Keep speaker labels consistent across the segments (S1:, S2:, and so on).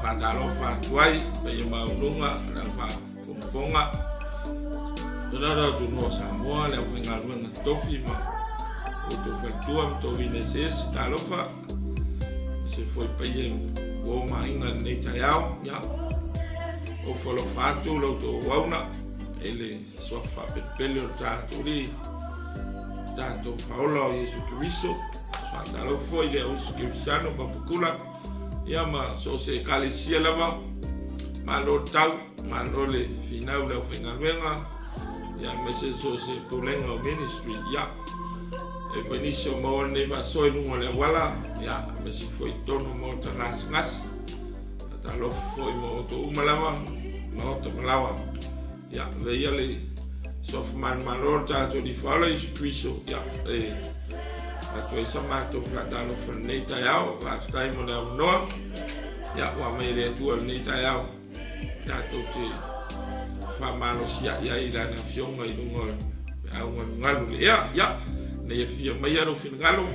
S1: Faatalofa atu ai i paia maualuga o le aufaafogafoga totonu o atunuu o Samoa, le aufaigaluega totofi ma outou faletua ma toviina eseese. Talofa se foi paia ua o ma aiga i lenei taeao. Ia, ofo alofa atu la outou auauna i le suafa faapelepele o le tatou Alii, tatou Faaola o Iesu Keriso. Faatalofa foi i le auuso kerisiano Papakula, ia ma so o se ekalesia lava. Malo le tau, malo le finau i le aufaigaluega, ia aemaise so o se pulega o ministry. Ia, e foi nisi o maua lenei faasoa i luga o le auala, ia, aemaise foi i totonu o maota gasegase. Faatalofa foi mo outou uma lava, maota ma laoa. Ia, avea ia le suafa manumalo o le tatou Alii Faaola Iesu Keriso, ia, e avatu ai sa matou faatalofa i lenei taeao. Faafetai mo le avanoa, ia, ua aumai e le Atua i lenei taeao, tatou te faamalosiai ai i Lana Afioga i luga o le feau galugalu le ea. Ia, ina ia fia maia lou finagalo,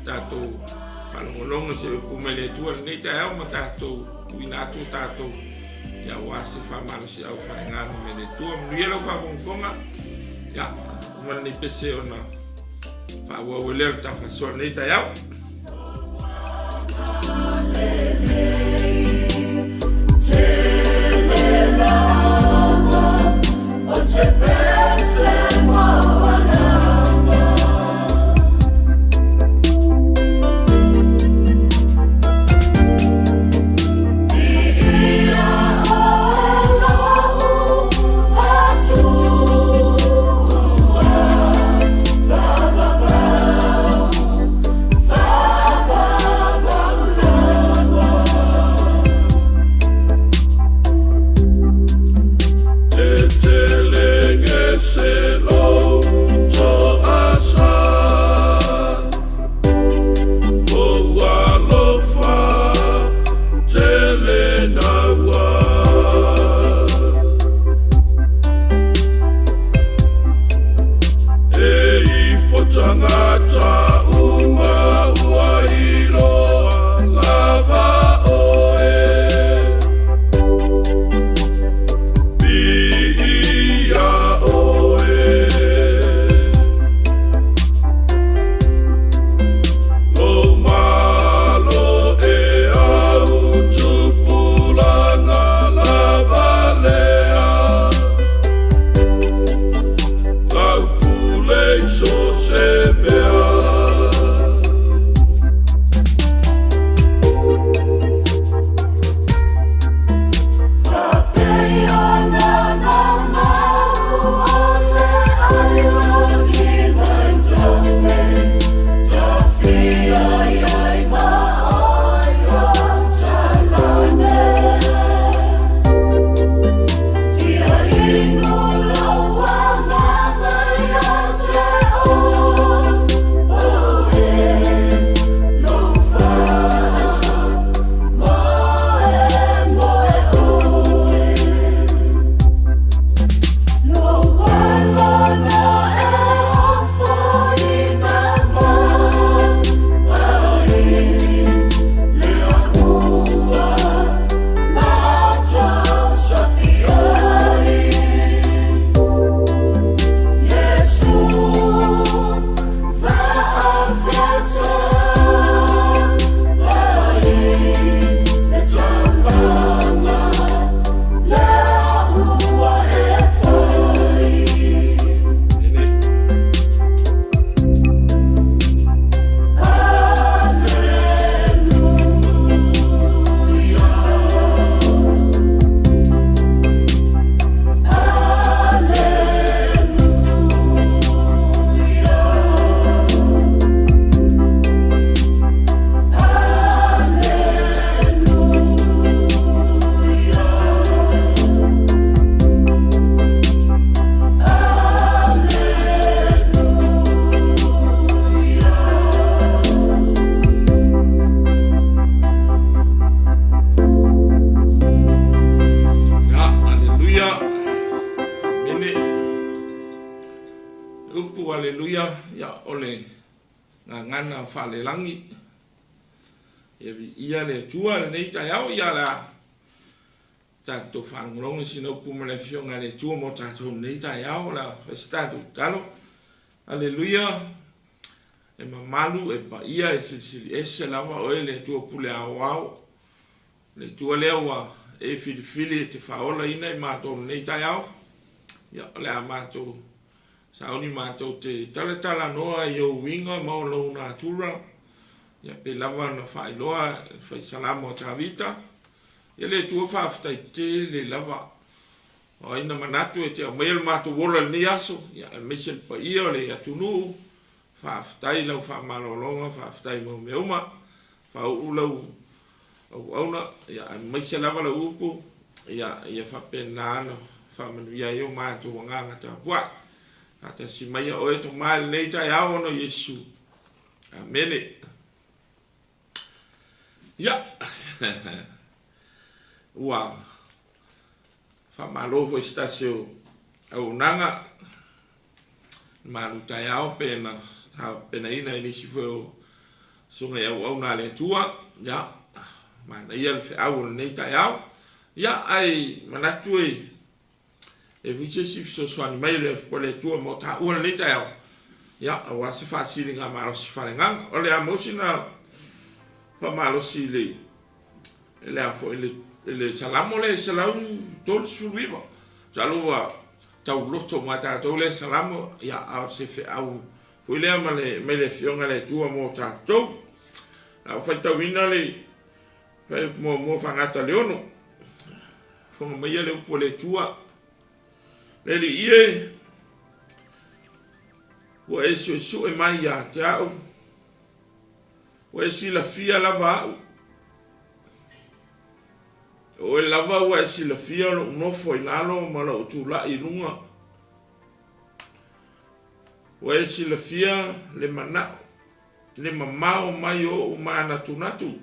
S1: tatou faalogologo se upu mai le Atua i lenei taeao ma tatou tuuina atu tatou Ia aua se faamalosiau faalegaga mai le Atua. Manuia lau faafogafoga. Ia, uma lenei pese ona faaauau ai lea o le tafaasoa lenei taeao. Aleluia. Amene. Upu aleluia ia o le gagana faalelagi. Ia viia le Atua lenei taeao ia le a. Tatou faalogologo i sina upu ma le Afioga a le Atua mo tatou i lenei taeao. O le a fai se tatou tatalo. Aleluia! E mamalu, e paia, e silisili ese lava Oe le Atua Pule Aoao, le Atua lea ua e filifili e te faaolaina i matou i lenei taeao. Ia, o le a matou sauni matou te talatalanoa i ou uiga ma lou natura, ia pei lava ona faailoa e le Fai Salamo a Tavita. Ia le Atua faafetai tele lava. O ai na manatu e te aumaia lo matou ola i lenei aso, ia aemaise le paia o le atunuu. Faafetai i lau faamalologa, faafetai mo mea uma. Faauu lau auauna, ia aemaise lava lau upu, ia ia faapena ona faamanuia ai o matou agaga tapuai. Faatasi maia oe toma i lenei taeao ona o Iesu. Amene. Ia, ua faamalo foi se tasi o auaunaga malu taeao pe na tapenaina i nisi foi o susuga i auauna a le Atua. Ia, manaia le feau o lenei taeao. Ia, ae manatu e E fai se isi fesoasoani mai o le Atua mo taua lenei taeao, ia, aua se faasiliga malosi faaleagaga. O le a maua sina faamalosi i le, le a foi, le, le Salamo lea e 139. Masalo ua tauloto ma tatou lea Salamo, ia, a o se feau foi lea ma le, mai le Afioga i le Atua mo tatou. A o faitauina le muamua faagata le 6. Fofoga maia le upu a le Atua. Le Alii e, ua e suesue mai ia te au, ua e silafia lava au. O oe lava ua e silafia lou nofo i lalo ma lou tulai i luga. Ua e silafia le manao, le mamao mai o ou manatunatu.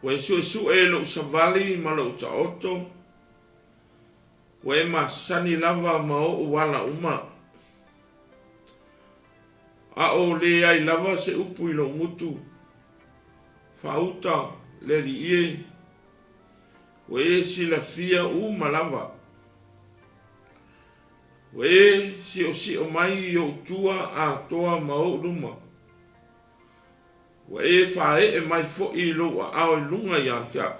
S1: Ua e suesue lou savali ma lou taoto, ua e masani lava ma ou ala uma. A o leai lava se upu i lou gutu, faauta le Alii e, ua e silafia uma lava. Ua e siosio mai i ou tua atoa ma ou luma. Ua e faaee mai foi i lou aao i luga ia te au.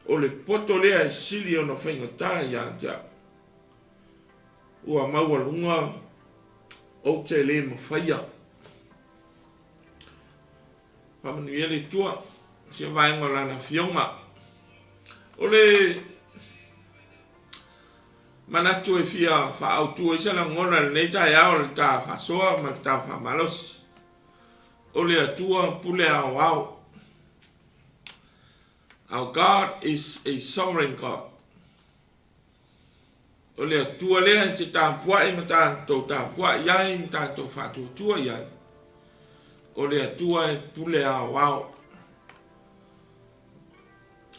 S1: O le poto lea e sili ona faigata ia te au. Ua maualuga ou te le mafaia. Faamanuia le Atua i sia vaega o Lana Afioga. O le manatu e fia faaautu ai se lagona i lenei taeao i le ta faasoa ma le ta faamalosi, o le Atua pule aoao. Our God is a sovereign God. O le Atua lea e te tapuai ma tatou tapuai ai ma tatou faatuatua i ai. O le Atua e pule aoao.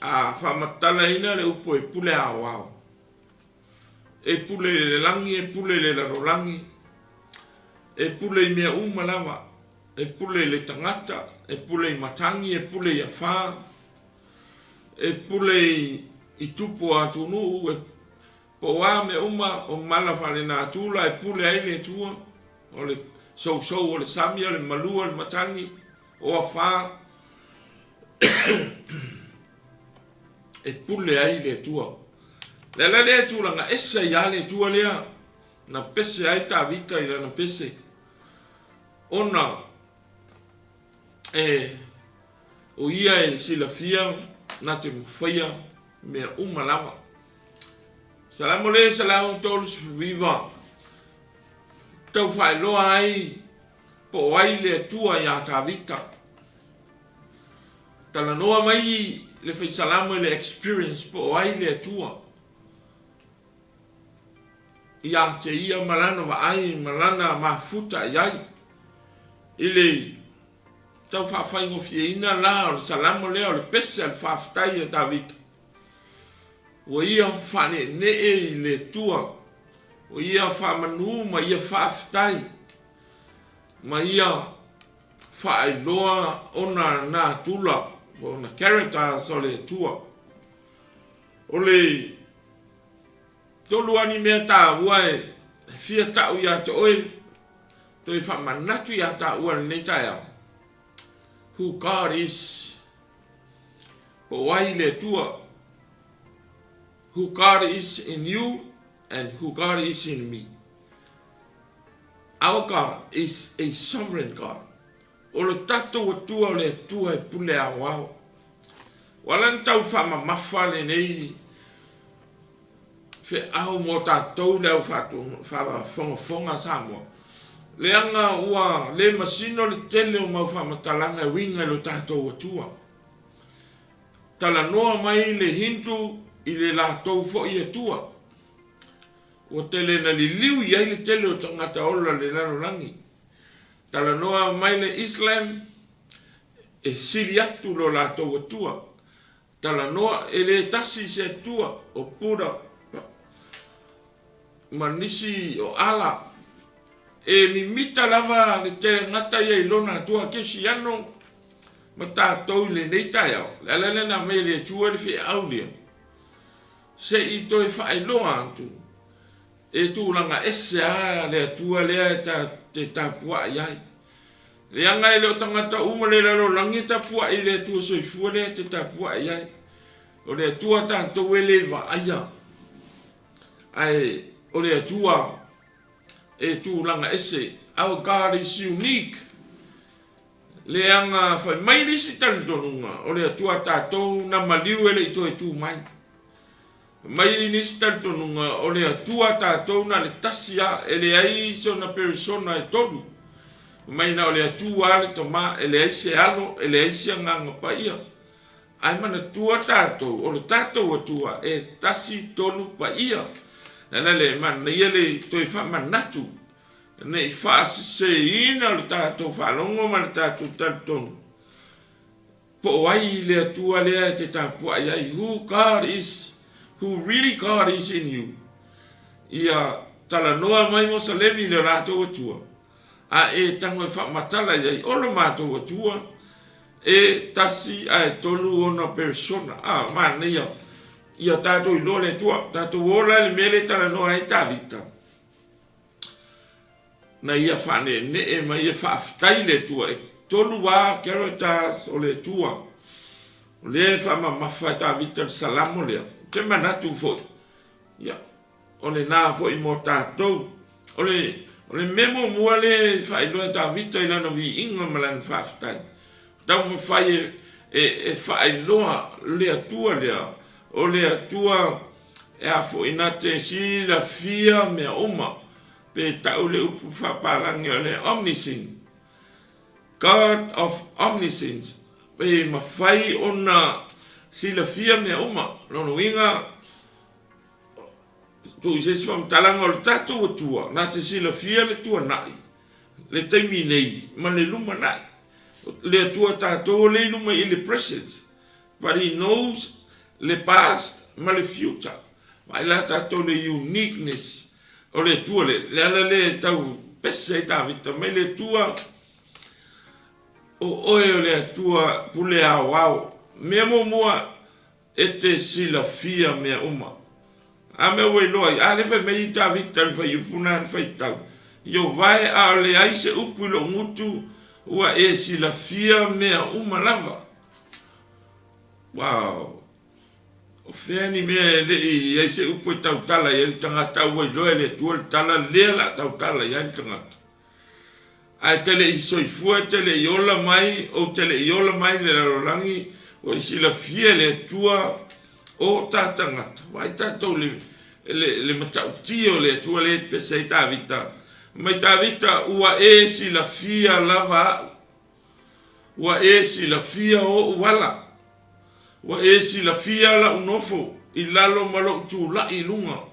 S1: A faamatalaina le upu e pule aoao, e pule i le lagi, e pule i le lalolagi, e pule i mea uma lava, e pule i le tagata, e pule i matagi, e pule i afa, e pule i tupu o atunuu, e po o a mea uma o mala faalenatura e pule ai le Atua, o le sousou o le sami, o le malu o le matagi, o afa, e pule ai le Atua. Le ala lea e tulaga ese ai lava le Atua lea na pese ai Tavita i lana pese, ona e o ia e silafia na te mafaia mea uma lava. Salamo le 139 tau faailoa ai po o ai le Atua iā Tavita. Talanoa mai le Fai Salamo i le experience po o ai le Atua ia te ia ma lana vaai ma lana mafuta i ai. I le tau faafaigofieina la o le Salamo lea o le pese a le faafetai a Tavita, ua ia faaneenee i le Atua, ua ia faamanu ma ia faafetai ma ia faailoa ona natura. Po ona characters o le Atua. O le tolu lava ni mea taua e fia tau ia te oe, toe faamanatu ia taua i lenei taeao, Who God is, po o ai le Atua, Who God is in you and who God is in me. Our God is a sovereign God. O le tatou Atua o le Atua e pule aoao. Ua ala ona tau faamamafa lenei feau mo tatou le au faafogafoga a Samoa, leaga ua le masino le tele o mau faamatalaga e uiga i lo tatou Atua. Talanoa mai le Hindu i le latou foi Atua. Ua tele na liliu i ai le tele o tagata ola le lalolagi. Talanoa mai le Islam, e sili atu lo latou Atua. Talanoa, e le tasi se Atua, o Buddha ma nisi o Allah. E mimita lava le tagata ia i lona Atua Kesiano ma tatou i lenei taeao. O le ala lea na aumai e le Atua le feau lea, se i toe faailoa atu E tulaga ese lava le Atua lea e ta te tapuai ai. Leaga e le o tagata uma le lalolagi e tapuai i le Atua soifua lea e te tapuai ai. O le Atua tatou e le vaaia, ae o le Atua e tulaga ese. Our God is unique. Leaga fai mai le isi talitonuga, o le Atua tatou na maliu e le i toe tu mai. Mai nisi talitonuga o le Atua tatou na le tasi a, e leai sona perisona e tolu. Mai na o le Atua a le Tama, e leai se Alo, e leai se Agaga Paia. Ae manatua tatou, o le tatou Atua e tasi tolu paia. Le ala lea e manaia le toe faamanatu ne i faaseseina le tatou faalogo ma le tatou talitonu. Po o ai le Atua lea e te tapuai ai, who God is, who really God is in you. Ia talanoa mai Mosalemi i le latou Atua, a e tago e faamatala i ai, o lo matou Atua, e tasi ae tolu ona persona. Ah, manaia. Ia tatou iloa le Atua, tatou ola i le mea lea e talanoa ai Tavita. Na ia faaneenee ma ia faafetai le Atua, e tolu a characters o le Atua. O lea e faamamafa e Tavita le Salamo lea. Ou te manatu foi, ia, o lena foi mo tatou. O le, o le mea muamua lea e faailoa e Tavita i lana viiga ma lana faafetai, taumafai e, e, e faailoa le Atua lea, o le Atua E a foi na te silafia mea uma, pe tau le upu faapalagi o le omniscient, God of omniscience, pe mafai ona silafia mea uma. Lona uiga, tuu i se isi faamatalaga, o le tatou Atua na te silafia le tuanai, le taimi nei ma le lumanai. Le Atua tatou o lea i luma i le present, But he knows le past ma le future. Vaai la tatou le uniqueness o le Atua le, le ala lea e tau pese ai Tavita mai le Atua, o oe o le Atua pule aoao. Mea muamua e te silafia mea uma. A mea ua iloa ai, a lea fai mai Tavita le fuaiupu na na faitau, Iovae a o leai se upu i lou gutu, ua e silafia mea uma lava. Wow! O fea ni mea e le i i ai se upu e tautala i ai le tagata, a ua iloa e le Atua le tala lea la tautala i ai le tagata. Ae te le i soifua, te le i ola mai, ou te le i ola mai i le lalolagi, ua i silafia e le Atua o ta tagata. Vaai tatou le, le, le matautia o le Atua lea e pese ai Tavita. Mai Tavita, ua e silafia lava au. Ua e silafia ou ala. Ua e silafia lau nofo i lalo ma lou tulai i luga.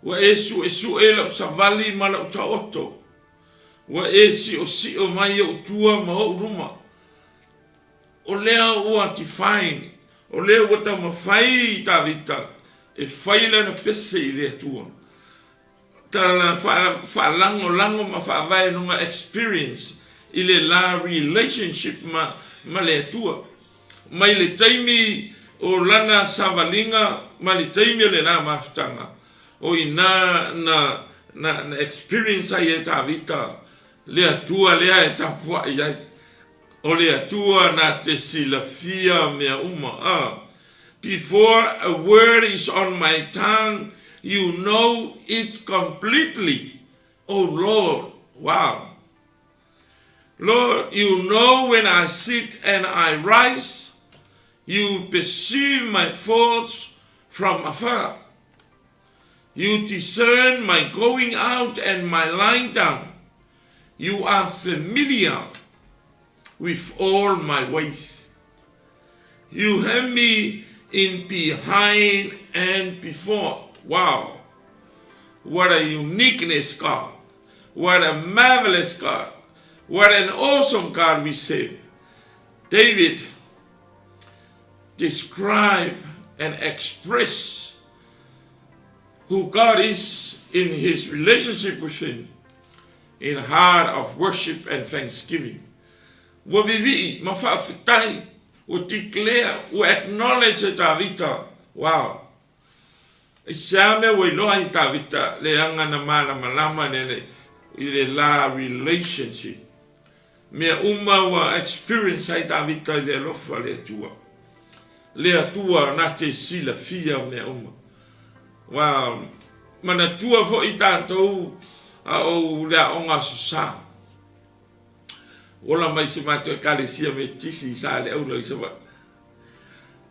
S1: Ua e suesue lau savali ma lau taoto. Ua e siosio mai ou tua ma ou luma. O lea ua define, o lea ua taumafai Tavita e fai lana pese i le Atua. Tala faalagolago ma faavae lona experience i le la relationship ma le Atua. mai le taimi o lana savaliga ma le taimi o lena mafutaga, o i ina na, na, na experience ai e Tavita le Atua lea e tapuai ai. O le Atua na te silafia mea uma. A. Before a word is on my tongue, you know it completely, O Lord. Wow. Lord, you know when I sit and I rise, you perceive my thoughts from afar. You discern my going out and my lying down. You are familiar with all my ways. You have me in behind and before. Wow. What a uniqueness, God. What a marvelous God. What an awesome God we serve. David describe and express who God is in his relationship with him in heart of worship and thanksgiving. Ua vivii ma faafetai, ua declare, ua acknowledge e Tavita. Wow! I sea mea ua iloa ai e Tavita leaga na malamalama i le la relationship. Mea uma ua experience ai Tavita i le alofa o le Atua. Le Atua na te silafia mea uma. Ua manatua foi tatou a o le aoga Aso Sa. Ola mai si matou Ekalesia Metisi i Saleaula i Savaii.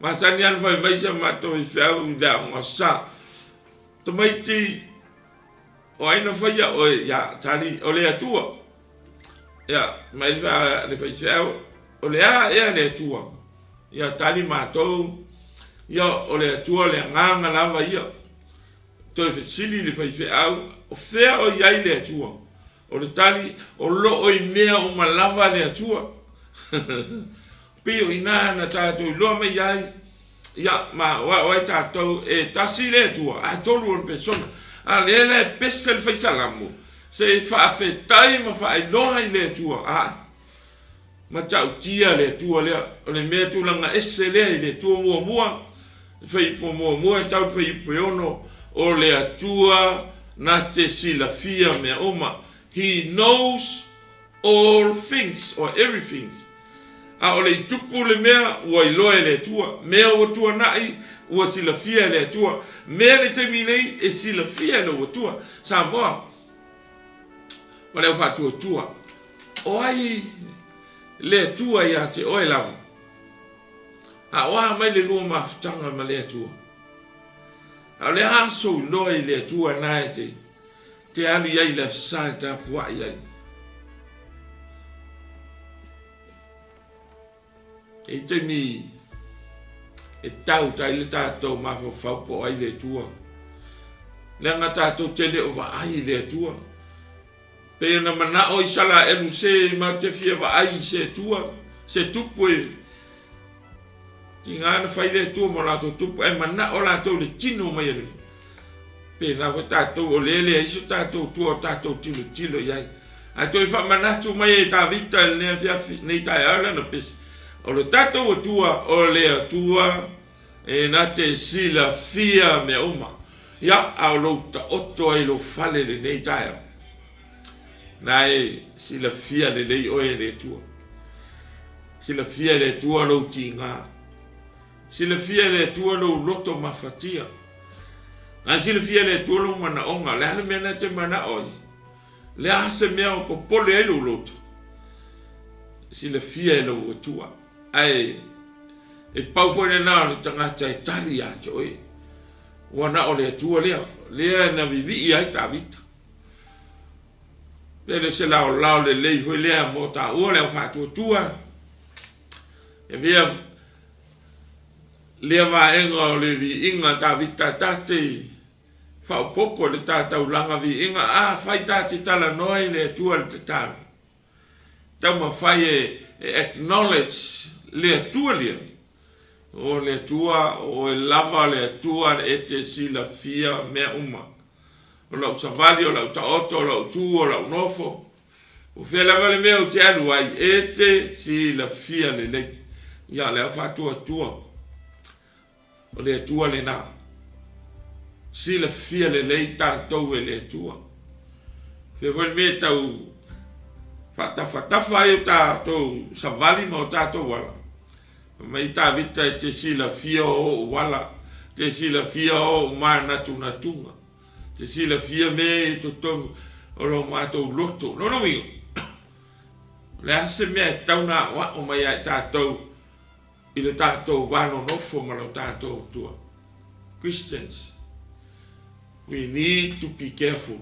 S1: Masani lava ona fai mai si a matou faifeau i le aoga Aso Sa, Tamaiti, o ai na faia oe? Ia, tali, o le Atua. Ia, mai le faifeau, o le a ea le Atua? Ia, tali matou, ia, o le Atua o le Agaga lava ia. Toe fesili le faifeau, o fea o i ai le Atua? O le tali, o lo o i mea uma lava le Atua. Pei o i ina na tatou iloa mai ai, ia, ma o ai tatou e tasi le Atua, ae tolu ona persona. A lea la e pese le fai Salamo, se i faafetai ma faailoa i le Atua, a matautia le Atua lea, o le mea tulaga ese lea i le Atua muamua, le fuaiupu muamua e tau le fuaiupu e ono, o le Atua na te silafia mea uma, He knows all things or everything. A o le i tupu le mea, ua iloa e le Atua. Mea ua tuanai, ua silafia e le Atua. Mea le taimi nei, e silafia e lou Atua. Samoa, ma le au faatuatua, o ai le Atua ia te oe lava? A o a mai le lua mafutaga ma le Atua? A o le a sou iloa i le Atua na e te te alu i ai i le aso sa e tapuai ai. E i taimi e tau tai le tatou mafaufau po o ai le Atua. Leaga tatou te le o vaai i le Atua. Pei ona manao Isaraelu se matou te fia vaai i se Atua, se tupu e tiga na fai le Atua mo latou tupu, ae manao latou i le tino mai o le Pēlā foi tatou, o lea e leai so tatou Atua o tatou tilotilo i ai. Ae toe faamanatu mai e Tavita i lenei afiafi, lenei taeao lana pese, o le tatou Atua, o le Atua E na te silafia mea uma. Ia, a o lou taoto ai i lou fale i lenei taeao, na e silafia lelei oe e le Atua. Silafia e le Atua lou tiga. Silafia e le Atua lou loto mafatia. Na e silafia e le Atua lou manaoga. Le a le mea na e te manao ai? Le a se mea o popole ai lou loto? Silafia e lou Atua. Ae e pau foi lena o le tagata e tali ia te oe. Ua na o le Atua lea, lea na vivii ai Tavita. Pe le se laolao lelei foi lea mo taua le au faatuatua. E vea lea vaega o le viiga Tavita ta te faaopoopo le ta taulaga viiga, a fai ta te talanoa i le Atua le tatalo. Taumafai e acknowledge le Atua lea. O le Atua, o oe lava le Atua e te silafia mea uma. O lau savali, o lau taoto, o lau tu, o lau nofo, o fea lava le mea ou te alu ai, e te silafia lelei. Ia, le au faatuatua, o le Atua lena. Silafia lelei tatou e le Atua. Fia foi le mea e tau faatafatafa ai o tatou savali ma o tatou ala. Fai mai Tavita e te silafia o ou ala, te silafia o ou manatunatuga, te silafia mea i totonu o lo matou loto. Lona uiga, o le a se mea e tatau ona aoao mai ia i tatou i le tatou va nonofo ma lo tatou Atua? Christians, we need to be careful.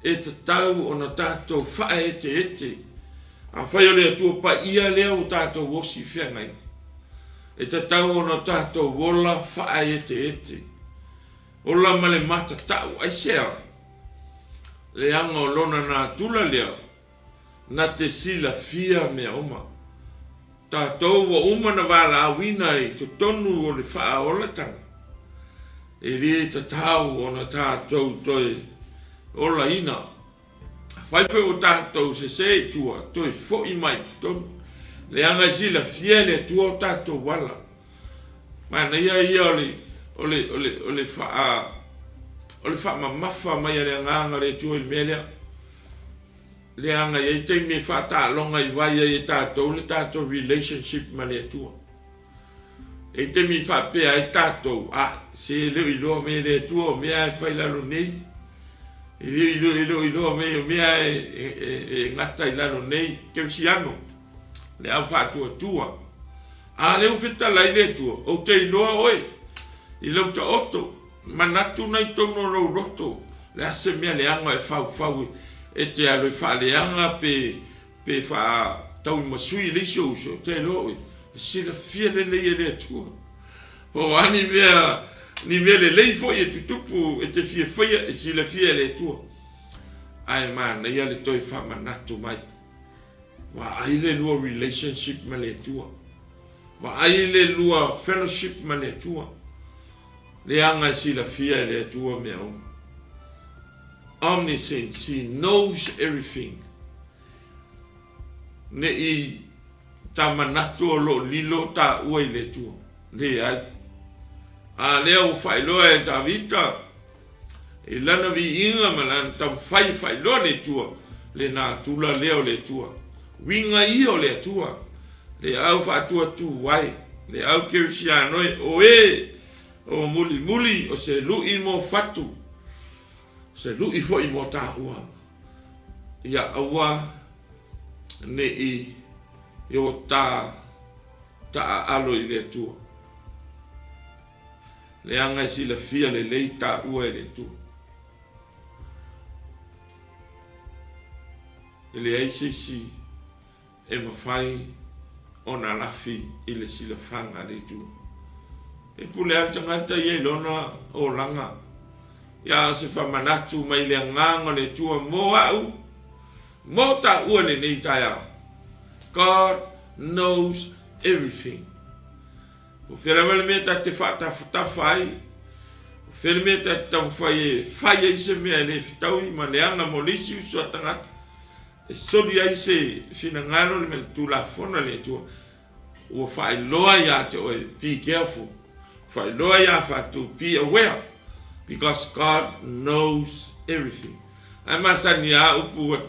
S1: E tatau ona tatou faaeteete. Afai o le Atua Paia lea ua tatou osi feagai, e tatau ona tatou ola faaeteete. Ola ma le matatau, aisea? Leaga o lona natura lea na te silafia mea uma. Tatou ua uma na valaauina i totonu o le faaolatanga, e le tatau ona tatou toe olaina. Afai foi ua tatou sese i tua, toe foi mai i totonu, leaga e silafia e le Atua o tatou ala. Manaia ia o le, o le, o le, o le faa, o le faamamafa mai a le Agaga o le Atua i le mea lea. Leaga e i ai taimi e faataaloga i vai ai e tatou le tatou relationship ma le Atua. E i ai taimi e faapea ai tatou, ah, se e le o iloa mai e le Atua o mea e fai lalo nei. E le o iloa, e le o iloa mai o mea e, e, e, e gata i lalo nei. Kerisiano, le au faatuatua. A lea ua fetalai le Atua, ou te iloa oe i lau taoto, manatu na i totonu o lou loto, le a se mea leaga e faufau e te alu e faaleaga pe pe faatauimasui i le isi ou uso, ou te iloa oe, e silafia lelei e le Atua. Po o a ni mea, ni mea lelei foi e tutupu e te fia faia, e silafia e le Atua. Ae manaia le toe faamanatu mai. Vaai le lua relationship ma le Atua. Vaai le lua fellowship ma le Atua. Leaga e silafia e le Atua mea uma. Omniscience, He knows everything. Ne i ta manatu o lo o lilo taua i le Atua. Leai. A lea ua faailoa e Tavita i lana viiga ma lana taumafai e faailoa le Atua, le natura lea o le Atua. Uiga ia o le Atua, le au faatuatua ai, le au kerisiano e, o e o mulimuli o se lui mo fatu, se lui foi mo taua. Ia aua ne i o ta taaalo i le Atua. Leaga e silafia lelei taua e le Atua. E leai se isi e mafai ona lafi i le silafaga a le Atua. E pule lava le tagata ia i lona olaga. Ia o se faamanatu mai le Agaga o le Atua mo au, mo taua i lenei taeao. God knows everything. O fea lava le mea ta te faatafatafa ai, o fea le mea ta te taumafai e fai ai se mea e le fetaui ma leaga mo le isi uso a tagata, e soli ai se finagalo le mea Tulafono a le Atua, ua faailoa ia te oe, be careful, faailoa ia Fatu, be aware, because God knows everything. Ae masani lava upu ua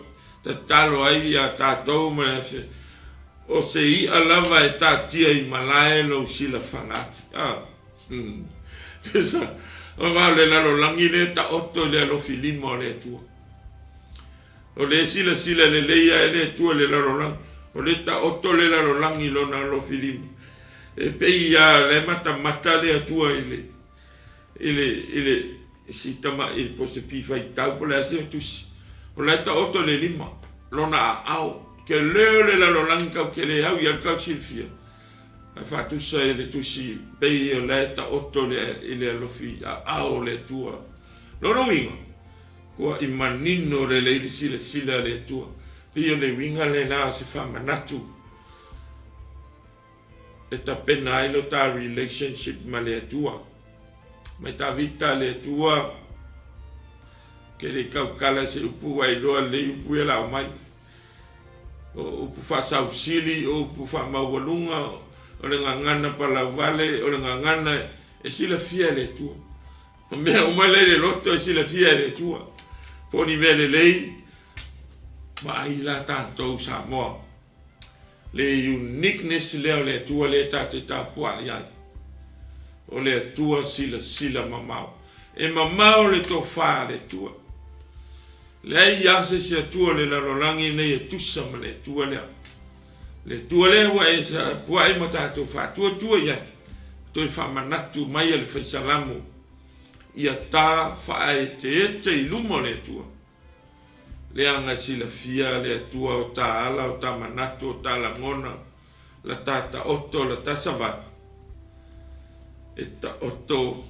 S1: tatalo ai ia tatou ma le afiafi, o se i'a lava e taatia i malae lou silafaga atu. Ah, hmm. Tusa, o va o le lalolagi lea taoto i le alofi lima o le Atua. O le silasila lelei ae le Atua i le lalolagi, o le taoto le lalolagi i lona alofi lima. E pei ia le matamata le Atua i le, i le, i le, si tama'i po o se pi faitau po o le a se tusi, o la e taoto i le lima lona aao. Tele o le lalolagi kau te le au i ai le kau silafia, ae faatusa i le tusi pei o la e taoto i le alofi aao o le Atua. Lona uiga, kua i manino lelei le silasila a le Atua. Pei o le uiga lena o se faamanatu e tapena ai lo ta relationship ma le Atua. Mai Tavita le Atua, ke le kaukala se upu ua iloa lelei upu ia la aumai. O upu faasausili, o upu faamaualuga, o le gagana palauvale, o le gagana e silafia e le Atua. O mea uma la i le loto e silafia e le Atua. Po o ni mea lelei, vaai la tatou Samoa, le uniqueness lea o le Atua lea ta te tapuai ai. O le Atua silasila mamao. E mamao le tofa a le Atua. Leai lava se isi Atua o le lalolagi nei e tusa ma le Atua lea. Le Atua lea ua e tapuai ma tatou faatuatua i ai, toe faamanatu mai e le Fai Salamo, ia ta faaeteete i luma o le Atua. Leaga e silafia le Atua o ta ala, o ta manatu, o ta lagona, la ta taoto, la ta savali. E taoto,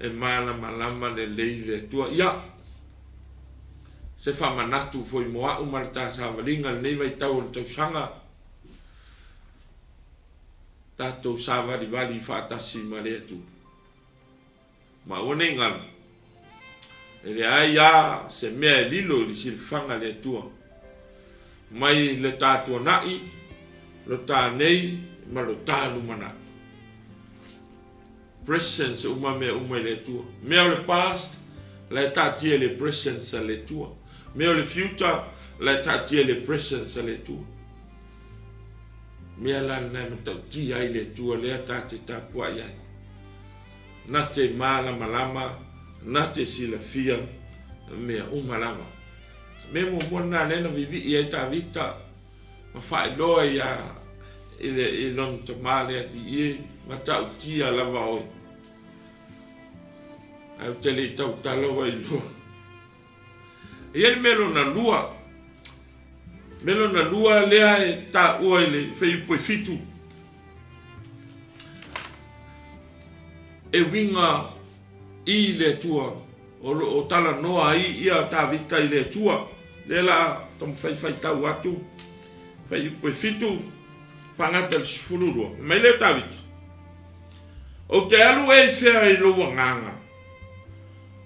S1: e malamalama lelei le Atua. Ia! Se faamanatu foi mo a'u ma le ta savaliga i lenei vaitau o le tausaga, tatou savalivali faatasi ma le Atua. Ma aua nei galu, e leai a se mea e lilo i le silafaga a le Atua, mai le ta tuanai, lo ta nei ma lo ta lumanai. Presence uma mea uma i le Atua. Mea o le past, la e taatia i le presence a le Atua. Mea o le future, la e taatia i le presence a le Atua. Mea la lena e matautia ai le Atua lea ta te tapuai ai. Na te malamalama, na te silafia mea uma lava. Mea muamua lena lea na vivii ai Tavita ma faailoa ia i le i lona tama le alii e matautia lava oe. Ae ou te le i tautala ua iloa. E i ai le mea lona lua. Mea lona lua lea e taua i le fuaiupu e 7. E uiga i le Atua o lo o talanoa ai ia Tavita i le Atua. Lea la taumafai faitau atu fuaiupu e 7 faagata i le 12. Fai mai lea o Tavita, Ou te alu ea i fea i lou agaga?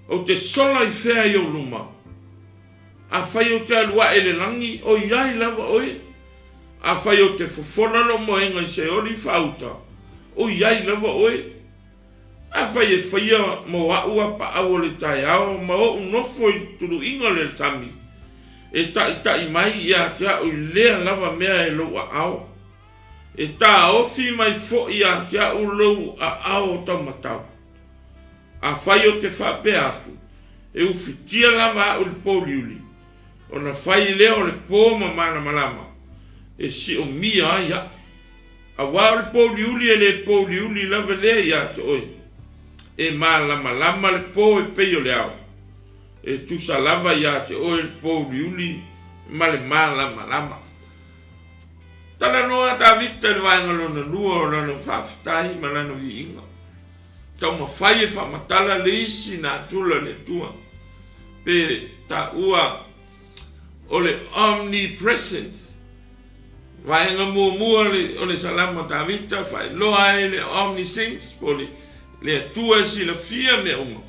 S1: Ou te sola i fea i ou luma? Afai ou te alu ae i le lagi, o i ai lava oe? Afai ou te fofola lou moega i Seoli faauta, o i ai lava oe? Afai e faia mo a'u a paau o le taeao ma o'u nofo i tuluiga o le sami, e ta'ita'i mai ia te a'u i lea lava mea e lou aao. E tāofi mai fo'i ia te a'u lou aao taumatau. Afai ou te faapea atu, e ufitia lava a'u i le pōuliuli, ona fai lea o le pō ma malamalama, e siomia ai a'u. Auā o le pōuliuli e le pōuliuli lava lea ia te oe. E malamalama le pō e pei o le ao. E tusa lava ia te oe le pōuliuli ma le malamalama. Talanoa a Tavita i le vaega lona lua o lana faafetai ma lana viiga. Taumafai e faamatala le isi natura a le Atua, pe taua o le omnipresence. Vaega muamua o le Salamo a Tavita, faailoa ai le omniscience, po o le le Atua e silafia mea uma.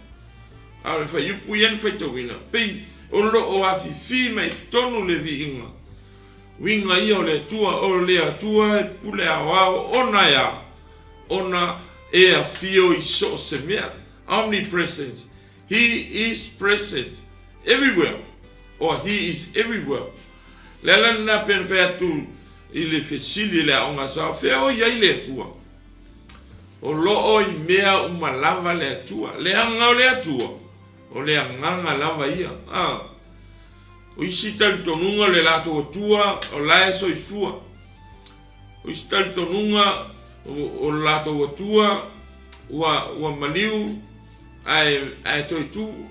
S1: A o le fuaiupu ia na faitauina, pei o lo o afifi mai i totonu le viiga. Uiga ia o le Atua, o le Atua e pule aoao ona e a? Ona e afio i so o se mea. Omnipresence. He is present everywhere or He is everywhere. Le ala lena pei ona fai atu i le fesili i le aoga sa, fea o i ai le Atua? O lo o i mea uma lava le Atua. Leaga o le Atua, o le agaga lava ia. Ah. O isi talitonuga o le latou Atua o la e soifua. O isi talitonuga o le latou Atua ua, ua maliu ae, ae toe tu.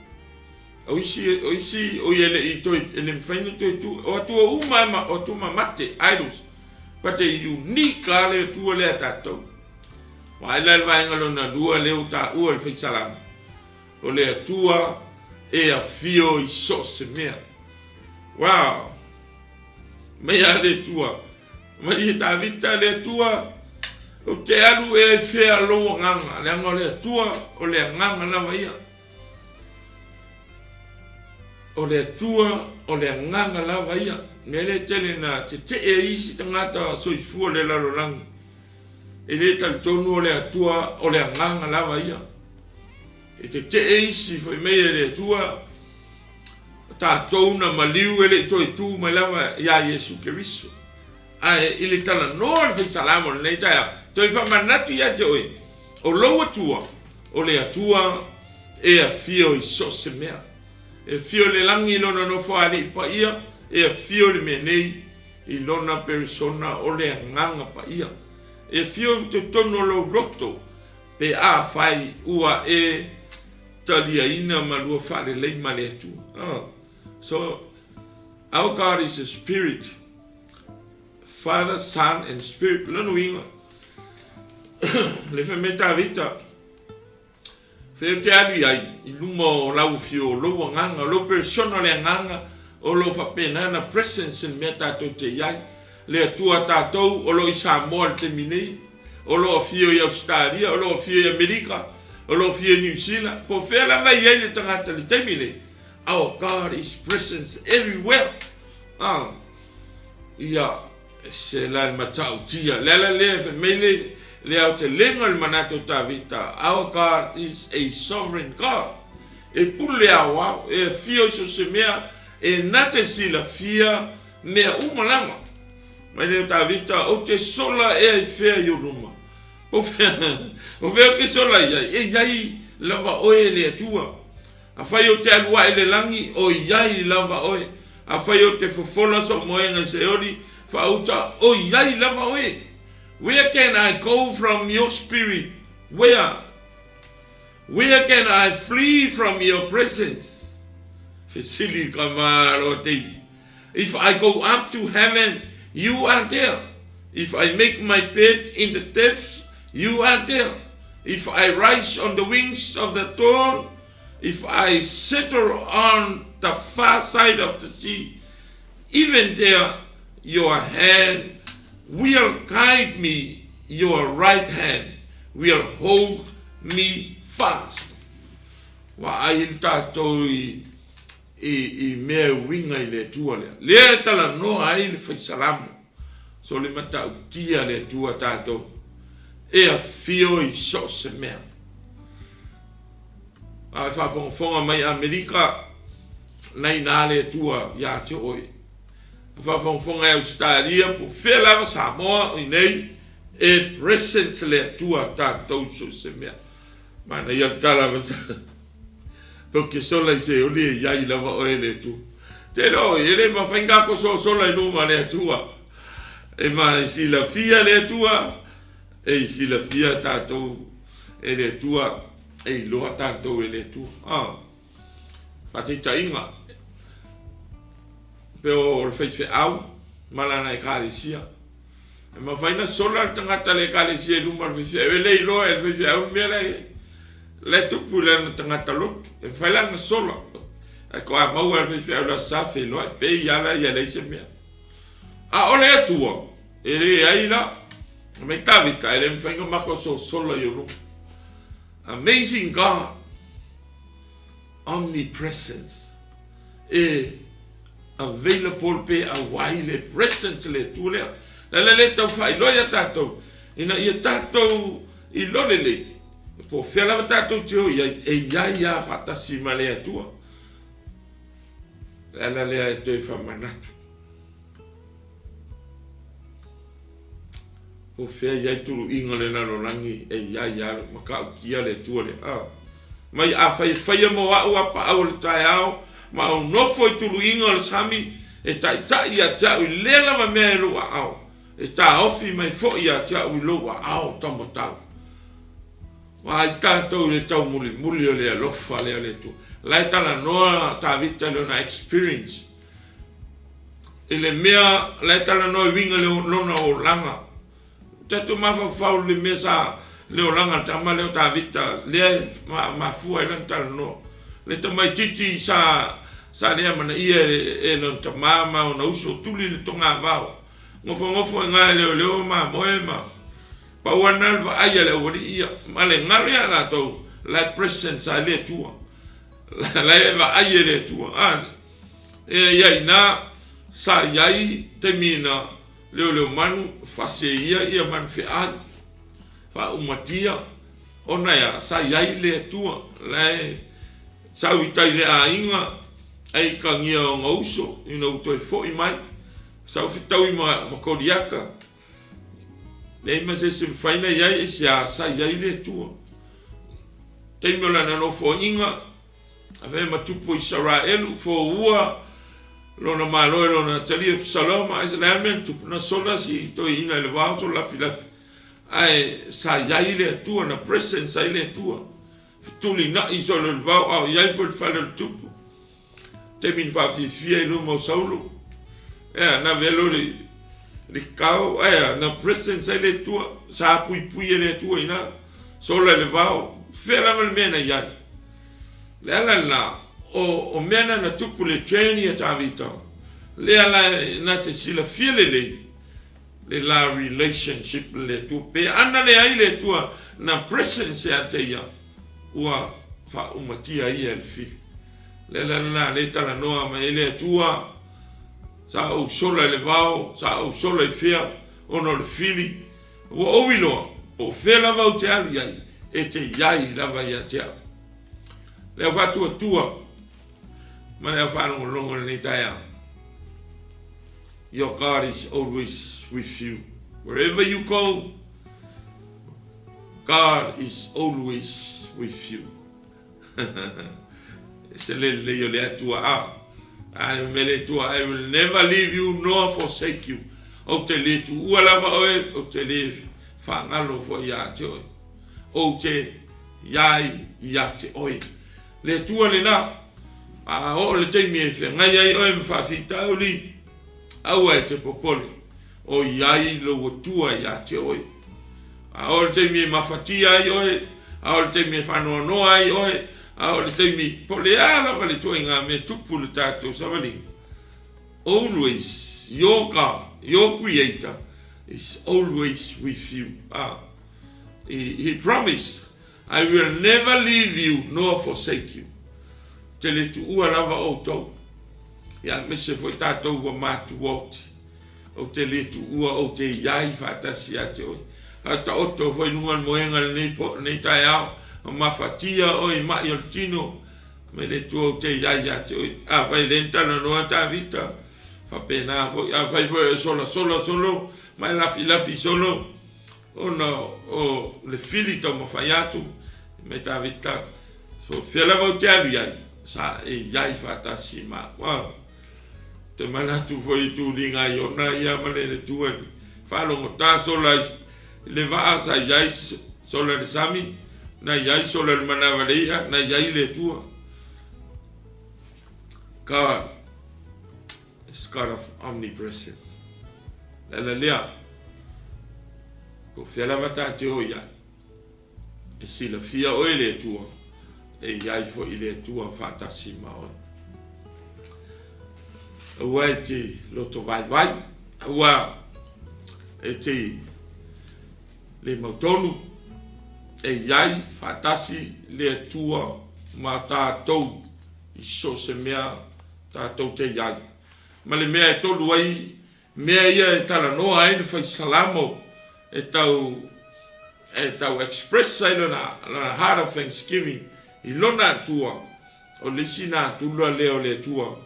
S1: O isi, o isi, oi e le i toe, e le mafai ona toe tu. O Atua uma e ma, o Atua mamate, idols. But e unique lava le Atua lea a tatou. Vaai la i le vaega lona lua lea ua taua i le Fai Salamo. O le Atua e afio i so o se mea. Wow! Mai a le Atua. Mai e Tavita le Atua, ou te alu ea i fea lou agaga, leaga o le Atua, o le agaga lava ia. O le Atua, o le agaga lava ia. Mea lea tele na tetee ai isi tagata soifua o le lalolagi. E le talitonu o le Atua o le Agaga lava ia. E tetee isi fai mai e le Atua, tatou na maliu e le i toe tu mai lava iā Iesu Keriso. Ae i le talanoa o le Fai Salamo i lenei taeao, toe faamanatu ia te oe, o lou Atua, o le Atua e afio i so o se mea. E afio i le lagi i Lona Nofoalii paia, e afio i le mea nei i Lona Perisona o le Agaga Paia. E afio i totonu o lou loto pe afai ua e taliaina ma lua faalelei ma le Atua. Oh. So, our God is a spirit. Father, Son and Spirit. Lona uiga, le fai mai Tavita, Fea ou te alu i ai i luma o lau afio, o lou agaga, o lou persona o le agaga, o lo o faapena na presence i le mea tatou te i ai. Le Atua tatou o lo o i Samoa i le taimi nei, o lo o afio i Ausetalia, o lo o afio i Amerika, o lo o afio i Niu Sila, po o fea lava e i ai le tagata i le taimi nei, our God is presence everywhere. Ah, ia, Se la le matautia. Le ala lea e fai mai le, le aotelega o le manatu o Tavita, Our God is a sovereign God. E pule aoao, e afio i so se mea, e na te silafia mea uma lava. Mai lea o Tavita, Ou te sola ea i fea i ou luma? Po fea, po fea ou te sola i ai? E i ai lava oe e le Atua. Afai ou te alu ae i le lagi, o i ai lava oe. Afai ou te fofola sou moega i Seoli, faauta, o i ai lava oe. Where can I go from your spirit? Where? Where can I flee from your presence? Fesili ka malo te iwi. If I go up to heaven, you are there. If I make my bed in the depths, you are there. If I rise on the wings of the dawn, if I settle on the far side of the sea, even there your hand will guide me, your right hand will hold me fast. Vaai le tatou i i, i mea e uiga i le Atua lea. Lea e talanoa ai le Fai Salamo, so le matautia le Atua tatou, e afio i so o se mea. A e faafogafoga mai Amerika, na inā le Atua iā te oe. A faafogafoga e Ausetalia, po fea lava Samoa o inei, e presence le Atua tatou i so o se mea. Manaia le tala Tou te sola i se oli e iai lava oe e le Atua. Te iloa oe, e le mafai ona tatou sosola i luma o le Atua. E ma e silafia le Atua, e silafia tatou e le Atua, e iloa tatou e le Atua. Ah, faataitaiga, pe o le faifeau ma lana ekalesia. E mafai ona sola le tagata le ekalesia i luma o le faifeau, e le iloa e le faifeau le mea la la e tupu i lana tagata lotu. E mafai la ona sola. Ae toa maua e le faifeau i le aso Sa feiloai, pei lava la ia leai se mea. A o le Atua, e leai la. Mai Tavita, e le mafai ona matou sosola i ou luma. Amazing God, omnipresence. E available pe auai le presence le Atua lea. Le ala lea e tau faailoa ia tatou, ina ia tatou iloa lelei, po o fea lava tatou te o i ai, e i ai lava faatasi ma le Atua. Le ala lea e toe faamanatu. Po fea i ai tuluiga o le lalolagi e i ai lava matautia le Atua lea. A. Mai afai e faia mo a'u a paau o le taeao ma ou nofo i tuluiga o le sami e taitai ia te a'u i lea lava mea e lou aao, e taofi mai fo'i ia te a'u i lou aao taumatau. Vaai tatou i le taumulimuli o le alofa lea o le Atua. La e talanoa Tavita i lona experience I le mea la e talanoa e uiga le lona olaga. Tatou mafaufau i le mea sa le olaga le tama lea o Tavita lea e mafua ai lana talanoa. Le tamaititi sa sa le amanaia e lona tama ma ona uso tuli le togavao. Nofonofo i ina e leoleo mamoe ma pau ana le vaai a le aualii ia ma le galo ia latou la e presence ai le Atua. La e vaai e le Atua. A E ia ina sa i ai taimi na leoleo manu fase ia ia manu feai. Faaumatia ona e a? Sa i ai le Atua la e sau i tai i le aiga ae ikagia ona uso ina ua toe foi mai. Sa ou fetaui ma Koliata, leai ma se isi e mafai ona i ai, aisea? Sa i ai le Atua. Taimi o lana nofoaiga, Avea ma tupu o Isaraelu, foua lona malo e lona atalii o Pesaloma, ae o le a le mea na tupu? Na sola si toeaina i le vao sola lafilafi, ae sa i ai le Atua, na presence ai le Atua. Fetulinai solo i le vao, a o i ai foi le fale o le tupu. Taimi na faafiafia i luma o Saulo, ea, na velo le, le kao, ae na presence ai le Atua, sa puipui e le Atua i ina. Sola i le vao, fea lava le mea na i ai. Le ala lena, o, o mea na na tupu le journey a Tavita, lea la na te silafia lelei le la relationship le Atua. Pe ana leai le Atua na presence ia te ia, ua faaumatia ia e le fili. Le ala lena le talanoa mai ai le Atua, sa ou sola i le vao, sa ou sola i fea, ona o le fili, Ua ou iloa, po o fea lava ou te alu i ai, e te i ai lava ia te au. Le au faatuatua ma le au faalogologo i lenei taeao. Your God is always with you. Wherever you go, God is always with you. Se le lelei o le Atua a. A le mea le Atua, I will never leave you nor forsake you. Ou te le tuua lava oe, ou te le faagalo foi ia te oe. Ou te iai ia te oe. Le Atua lena, a oo le taimi e feagai ai oe ma faafitauli, aua e te popole, o iai lou Atua ia te oe. A o le taimi e mafatia ai oe, a o le taimi e faanoanoa ai oe, a o le taimi, po o le a lava le ituaiga mea tupu i le tatou savaliga, always your God, your Creator is always with you. Ah, he, he promised, I will never leave you nor forsake you. Te le tuua lava outou. Ia, aemaise foi tatou ua matuoti. Ou te le tuua, ou te i ai faatasi ia te oe. A taoto foi i luga o le moega i lenei po, lenei taeao, ma mafatia oe i maʻi o le tino, me le Atua ou te i ai ia te oe. Afai e le na talanoa Tavita, faapena foi. Afai foi o solasola solo, ma e lafilafi solo, ona o le fili taumafai atu, me Tavita, so fea lava ou te alu i ai, sa e i ai faatasi ma au. Te manatu foi i tuliga i ona ia ma le Atua i faalogota sola i le vaa sa i ai sola i le sami, na i ai sola i le manava le i'a, na i ai le Atua. God is God of omnipresence. Le ala lea, ko fea lava ta te o i ai. E silafia oe le Atua, e i ai foi le Atua faatasi ma oe. Aua e te loto vaivai, aua e te le mautonu, e i ai faatasi le Atua ma tatou i so o se mea tatou te i ai. Ma le mea e tolu ai Mea ia e talanoa ai le fai Salamo e tau e tau express ai lona lona heart of thanksgiving i lona Atua, o le isi natura lea o le Atua,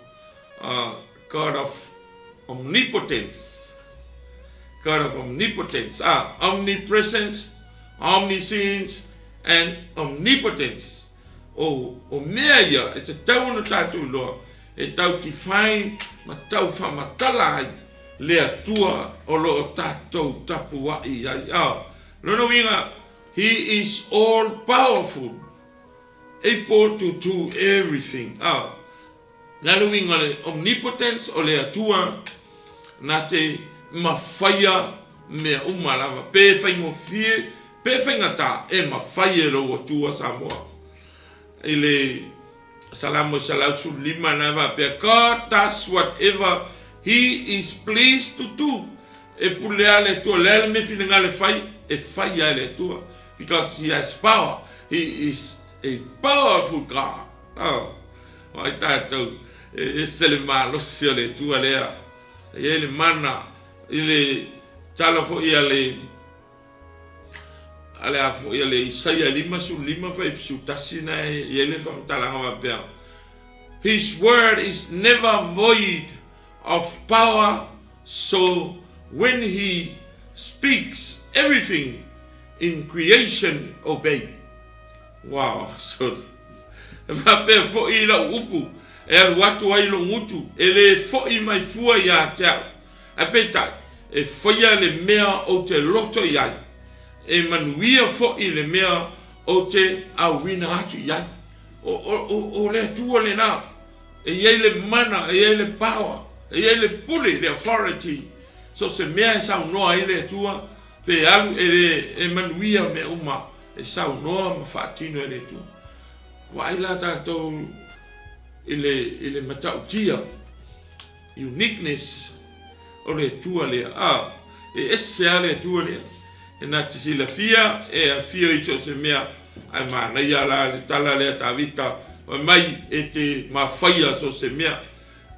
S1: uh, God of omnipotence, God of omnipotence, ah, omnipresence, omniscience and omnipotence. O, o mea ia e tatau ona tatou iloa e tau define ma tau faamatala ai le Atua o lo o tatou tapuai ai. A, lona uiga, He is all powerful, able to do everything. A, le ala uiga o le omnipotence o le Atua na te mafaia mea uma lava, pe faigofie pe faigata, e mafai e lou Atua Samoa. I le Salamo 115 na e faapea, God does whatever he is pleased to do. E pule lava le Atua, o le a le mea e finagalo e fai, e fai lava e le Atua. Because he has power. He is a powerful God. Oh, ai tatou, e ese le malosi o le Atua lea. E i ai le mana i le tala foi a le A le a foi a le Isaia 55 fuaiupu 11 na e i ai le faamatalaga faapea, His word is never void of power so when he speaks everything in creation obey. Wow, so e faapea foi i lau upu e alu atu ai lou gutu, e le foi mai fua ia te au. Ae peitai, e faia le mea ou te loto i ai, e manuia foi le mea ou te auina atu i ai. O, o, o, o le Atua lena. E i ai le mana, e i ai le power, e i ai le pule, le authority. So se mea e saunoa ai le Atua, pe alu e le e manuia mea uma e saunoa ma faatino e le Atua. Vaai la tatou i le, i le matautia uniqueness o le Atua lea. A, e ese lava le Atua lea. E na te silafia e afio i so o se mea, ae manaia la le tala lea Tavita, fai mai e te mafaia so o se mea.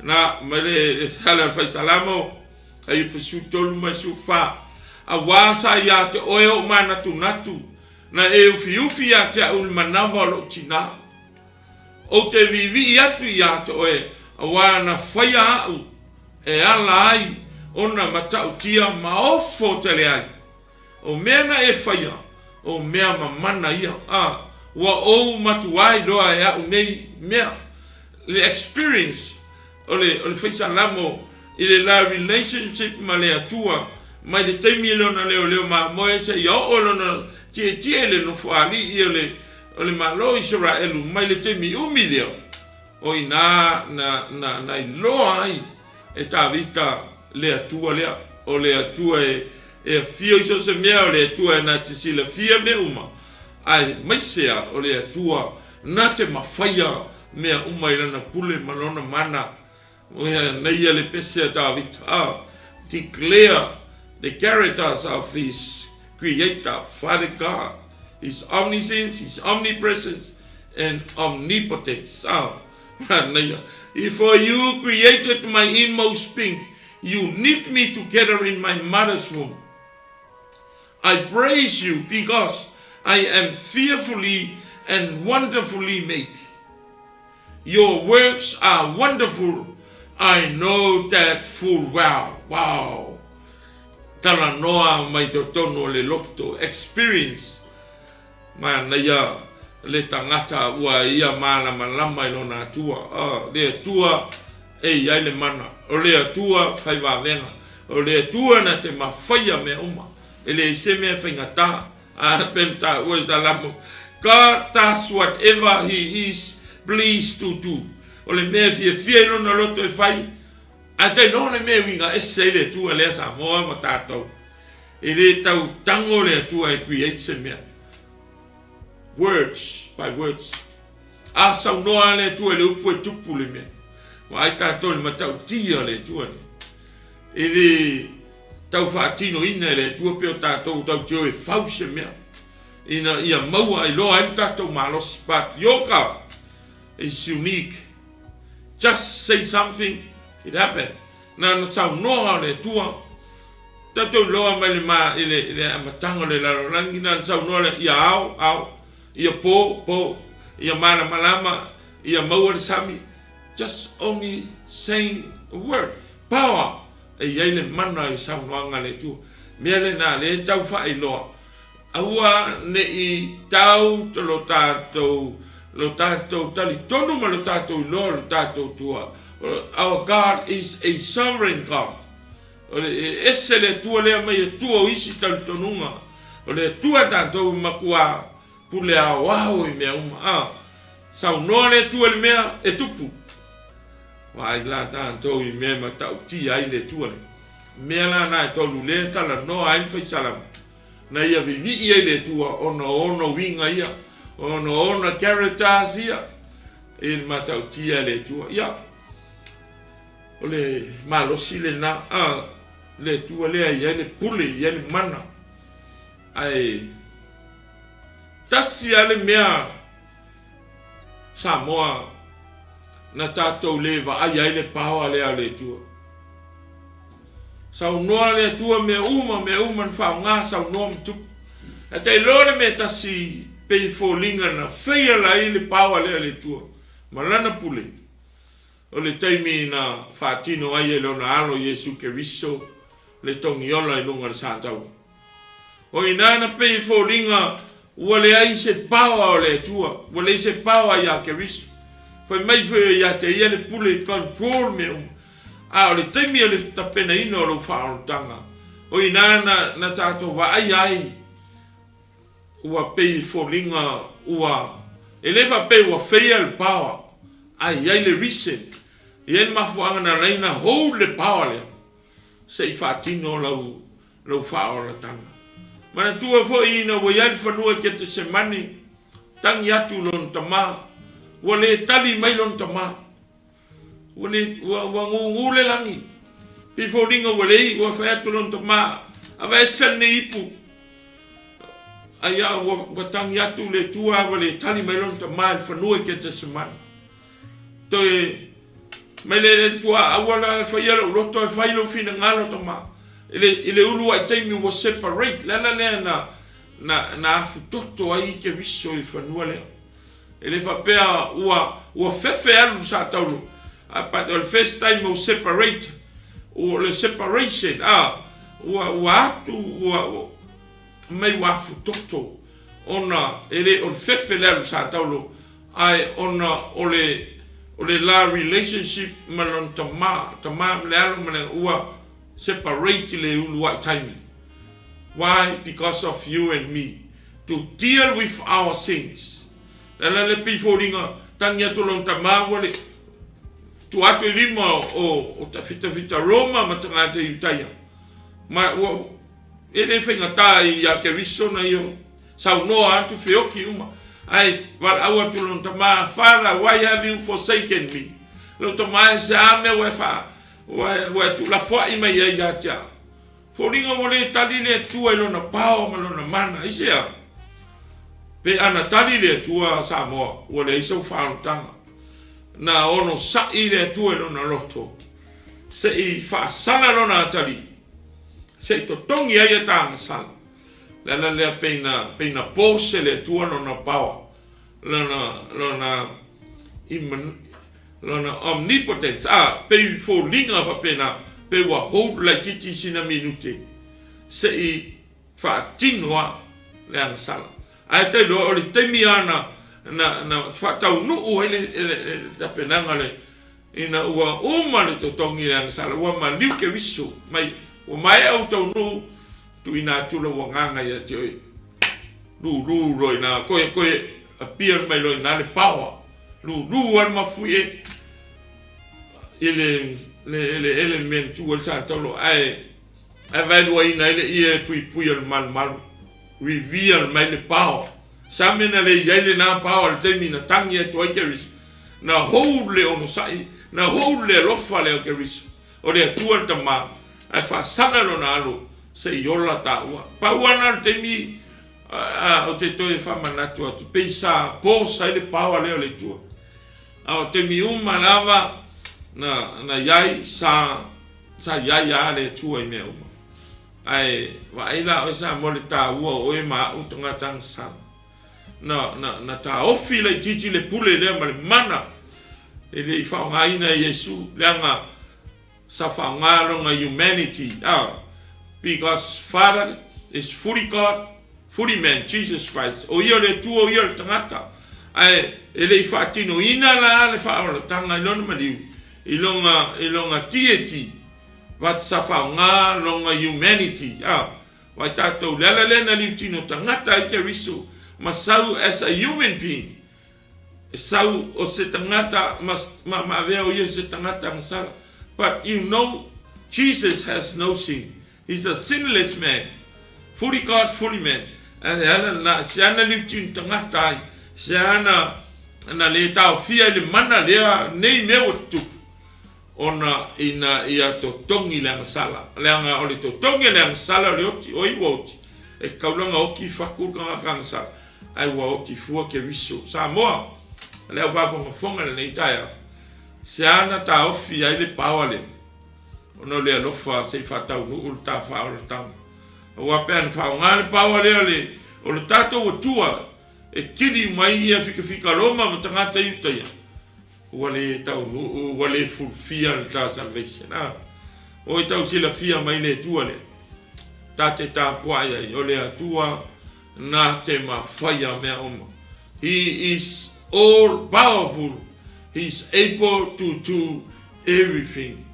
S1: Na, mai le tala a le Faisalamo, Aiupu 13 ma le 14, Auā sa ia te oe ou manatunatu, na e ufiufi ia te au i le manawa o lou tinā. Ou te viivii atu ia te oe, auā na whaia aʻu e ala ai ona matautia maofo tele ai. O mea na e whaia, o mea mamana ia, a ua ou matuai loa e aʻu nei mea. Le experience o le o le faisalamo i le la relationship ma le Atua mai le taimi i lona leoleo mamoe seia oo lona tietie i le nofoalii o le o le Malo o Isaraelu mai le taimi umi lea, o i ina na, na, na iloa ai e Tavita le Atua lea, o le Atua e, e afio i so o se mea, o le Atua e na te silafia mea uma, aemaise a o le Atua na te mafaia mea uma i lana pule ma lona mana. Oia nei ia le pese a Tavita, a declare the characters of his creator, Father God, his omniscience, his omnipresence and omnipotence. A manaia. For you created my inmost being, you knit me together in my mother's womb. I praise you because I am fearfully and wonderfully made. Your works are wonderful, I know that full well. Wow! Talanoa mai totonu o le loto, experience. Manaia le tagata ua ia malamalama i lona Atua. Oh, le Atua e i ai le mana. O le Atua whai vavega. O le Atua na te mawhaia mea uma. E leai se mea faigata. A pei taua i Salamo, God does whatever he is pleased to do. O le mea e fiafia i lona loto e fai, ae tainoa le mea e uiga ese ai le Atua lea Samoa ma tatou. E le tau tango le Atua e create se mea. Words by words. A saunoa le Atua i le upu e tupu le mea. Vaai tatou i le matautia o le Atua lea. E le tau faatinoina e le Atua pei o tatou tau te o e fau se mea ina ia maua ai loa ai le tatou malosi. But your God is unique. Just say something, it happen. Na ona saunoa o le Atua, tatou iloa mai le, ma, i le, i le amataga o le lalolagi, na ona saunoa le, ia ao, ao, ia po, po, ia malamalama, ia maua le sami. Just only saying a word. Power! E i ai le mana i saunoaga a le Atua. Mea lena, lea e tau faailoa, aua ne i tau lo tatou, lo tatou talitonu ma lo tatou iloa lo tatou Atua. Our God is a sovereign God. O le, e ese le Atua lea mai Atua o isi talitonuga. O le Atua tatou e matua pule aoao i mea uma. A, saunoa le Atua i le mea e tupu. Vaai la tatou i mea e matautia ai le Atua lea. Mea la na e tolu lea e talanoa ai le faisalama, na ia vivii ai le Atua ona o ona uiga ia, ona o ona characters ia, i le matautia e le Atua. Ia, o le malosi lena, a, le Atua lea e i ai le pule, e i ai le mana. Ae, tasi lava le mea Samoa na tatou le vaaia ai le power lea a le Atua. Saunoa le Atua mea uma, mea uma na faaaoga, saunoa ma tupu. Ae tailoa le mea tasi pei e foliga na fail ai le power lea a le Atua ma Lana pule, o le taimi na faatino ai e Lona Alo Iesu Keriso le togiola i luga o le sataua. O i ina na pei e foliga ua leai se power o le Atua, ua leai se power ia Keriso. Fai mai foi o ia te ia le pule i control mea uma. A o le taimi o le tapenaina o lou faaolataga, o i ina na, na tatou vaaia ai ua pei e foliga ua, e le faapea ua fail le power, ae i ai le reason, e i ai le mafuaaga na ala ai ona hold le power lea se i faatino lau, lau faaolataga. Manatua foi ina ua i ai le fanua i Ketesemane, tagi atu lona tama, ua le tali mai lona tama. Ua le, ua, ua gugu le lagi. Pei foliga ua leai, ua fai atu lona tama, Aveese lenei ipu. Ai a ua, ua tagi atu le Atua ua le tali mai lona tama i le fanua i Ketesemane. Toe mai le le Atua, aua la le faia lou loto e fai lou finagalo tama. I le, i le uluai taimi ua separate, le ala lea na, na, na afutoto ai Keriso i fanua lea. E le faapea ua ua fefe alu sa taulu but o le first time ua separate o le separation a ua ua atu ua mai ua afutoto ona e le o le fefe le alu sa taulu ae ona o le o le la relationship ma lona tama tama ma le alo ma le ua separate le uluai taimi why because of you and me To deal with our sins. Le ala le pei foliga tangi atu lona tama ua le tua atu i lima o, o tafitafita Roma ma tagata Iutaia. Ma ua e le faigata ia Keriso na ia saunoa atu feoki uma. Ae valaau atu lona tama, Father, why have you forsaken me? Lou tama e se a mea ua e fa, ua e tuulafoai mai ai ia te au. Foliga ua le tali le Atua i lona pao ma lona mana. Aisea? Pe ana tali le Atua Samoa, ua leai sau faaolataga. Na onosai le Atua i lona loto, se i faasala lona atalii, se i totogi ai a ta agasala. Le ala lea pei na, pei na pose le Atua lona pao, lona, lona, Lona omnipotence, a, pei foliga faapena, pei ua hold laitiiti i sina minute se i faatino a le agasala. Ae tailoa o le taimi a na, na, na faataunuu ai le, le, le tapenaga le, ina ua uma le totogi i le agasala, ua maliu Keriso mai, ua maea ou taunuu, tuuina atu lou agaga ia te oe. Lulu loa ina, koe, koe appear mai loa ina le power. Lulu lava le mafuie i le, le eleele le mea na tu ai le Satolo, ae, ae vaeluaina ai le ie puipui o le malumalu. Reveal mai le power. Sa mea na le i ai lena power i le taimi na tangi atu ai Keriso. Na hold le onosai, na hold le alofa lea o Keriso. O le Atua le Tama, ae faasala lona alo se i ola taua. Pau lava lena o le taimi ou te toe faamanatu atu, pei sa pause ai le power lea o le Atua. A o taimi uma lava na, na iai, sa, sa iai lava le Atua i mea uma. Ae vaai la oe Samoa le taua o oe ma au tagata agasala. Na, na, na taofi laitiiti le pule lea ma le mana e le i faaaogaina e Iesu, leaga sa faaaoga lona humanity, a, because Father is fully God, fully man, Jesus Christ. O ia o le Atua, o ia o le tagata. Ae e le i faatinoina la le faaolataga i lona maliu, i lona, i lona deity, but sa faaaoga lona humanity, a. Wai tatou, le ala lea na liutino tagata ai Keriso ma sau as a human being, e sau o se tagata ma, ma, ma avea o ia se tagata agasala. But you know, Jesus has no sin. He's a sinless man. Fully God, fully man. Le ala na, se ana liutino tagata ai, se ana na le taofia i le mana lea nei mea ua tutupu. Ona ina ia totogi le agasala, leaga o le totogi o le agasala o le oti, o ai ua oti? E kaulana oti faku le tagata agasala, ae ua oti fua Keriso. Samoa, le au faafogafoga i lenei taeao, se a na taofi ai le paoa lea? Ona o le alofa se i faataunuu le ta faaolataga. Aua pe ana faaaoga le paoa lea o le, O le tatou Atua e kili uma ai ia fikafikaloma ma tagata Iutaia, ua le taunuu, ua le fulufia le ta salvation. A Oi tau silafia mai le Atua lea, ta te tapuai ai, o le Atua na te mafaia mea uma. He is all powerful, he is able to do everything.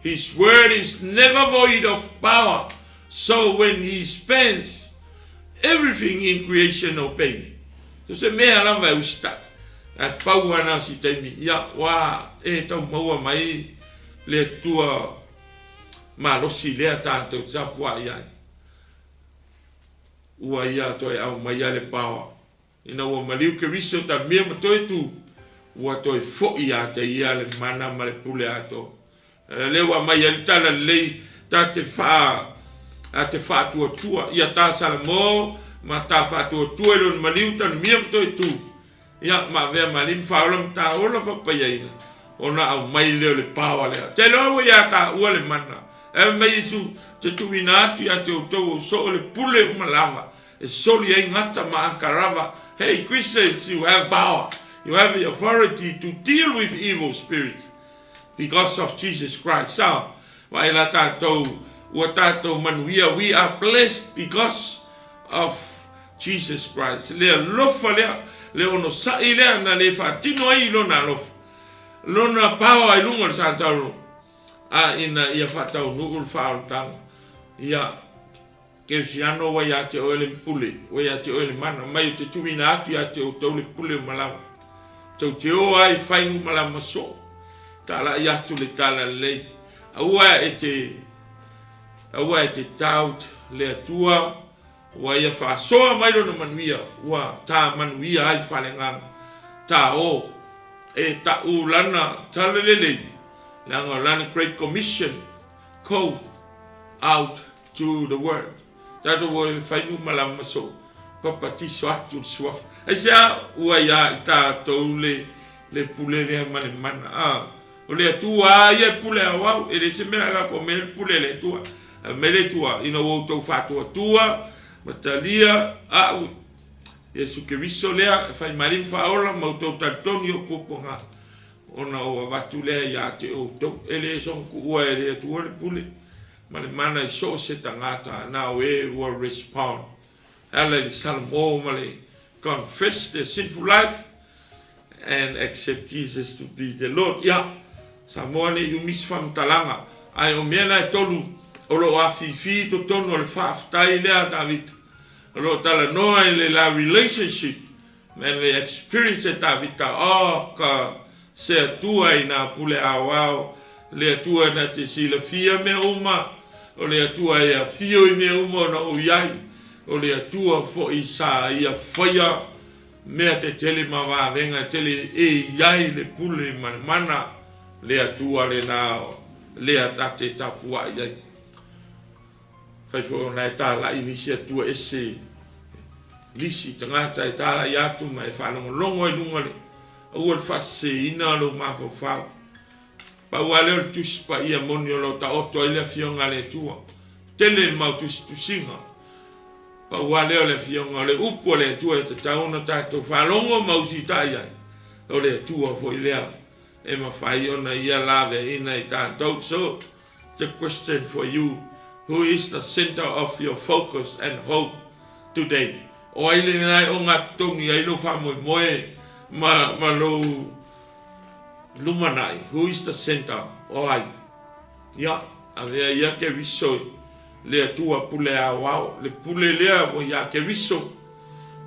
S1: His word is never void of power, so when he spends everything in creation obey. So se mea lava e usitai, ae pau lava na o si taimi, ia, ua e tau maua mai le Atua malosi lea tatou te tapuai ai. Ua ia toe aumaia le paoa. Ina ua maliu Keriso talia ma toe tu, ua toe foi ia te ia le mana ma le pule atoa. Ala lea ua aumai ai le tala lelei ta te faa a te faatuatua ia ta Salamo ma ta faatuatua i lona maliu talimia ma toe tu, ia ma avea ma alii ma faaola ma ta ola faapaiaina ona aumai lea o le paoa lea. Te iloa ua ia taua le mana. Ae fai mai Iesu, Te tuuina atu ia te outou o soo le pule uma lava e soli ai gata ma aka rava. Hey Christians, you have power, you have the authority to deal with evil spirits because of Jesus Christ. Sao? Vaai la tatou, ua tatou manuia, we are blessed because of Jesus Christ. Le alofa lea, le onosai lea na le faatino ai i lona alofa, lona power i luga o le satauro, a ina ia faataunuu le faaolataga. Ia, Kerisiano ua ia te oe le pule, ua ia te oe le mana, mai ou te tuuina atu ia te outou le pule o malama. Tou te o ai fai nu malama soo, talai atu le tala lelei. Aua e te, aua e te doubt le Atua, ua ia faasoa mai lona manuia, ua ta manuia ai faleagaga. Ta o, e taʻu lana tala lelei, leaga o lana Great Commission, Go out to the world. Tatou o e fai numa lava ma soo papatiso atu le suafa. Aisea ua ia i tatou le le pule lea ma le mana. A o le Atua a ia e pule aoao, e le se mea a tatou mea le pule le Atua. A mea le Atua ina ua outou faatuatua ma talia a'u Iesu Keriso lea e fai malie ma faaola ma outou talitonu i o'u puapuaga. Ona ou avatu lea ia te outou, e le soona tuua e le Atua le pule ma le mana i so o se tagata, na o e ua respond e ala i le Salamo ma le confess their sinful life and accept Jesus to be the Lord. Ia, Samoa nei umi se faamatalaga, ae o mea na e tolu o lo o afifi i totonu o le faafetai lea a Tavita, o lo o talanoa i le la relationship Me le experience e Tavita, oh ka se Atua i nā pule aoao, le Atua na te silafia mea uma, o le Atua e afio i mea uma ona ou iai, o le Atua foʻi sa ia faia mea tetele ma vavenga tele e iai le pule ma le mana, le Atua lenā lea ta te tapuaʻi ai. Fai foi ona e tālaʻi nisi Atua ese nisi tagata e tālaʻi atu ma e faalogologo ai luga le aua le faaseseina o lou mafaufau. Pau lava lea o le Tusi Paia moni o lo o taoto ai le Afioga a le Atua. Tele le mau tusitusiga. Pau lava lea o le Afioga o le Upu a le Atua e tatau ona tatou faalogo ma usitai ai. O le Atua foi lea e mafai ona Ia laveaiina i tatou. So, The question for you, Who is the center of your focus and hope today? O ai lena e ogatotonu i ai lou faamoemoe ma, ma lou lumanai? Who is the center? O ai? Ia, avea ia Keriso le Atua pule aoao, le pule lea ua iā Keriso,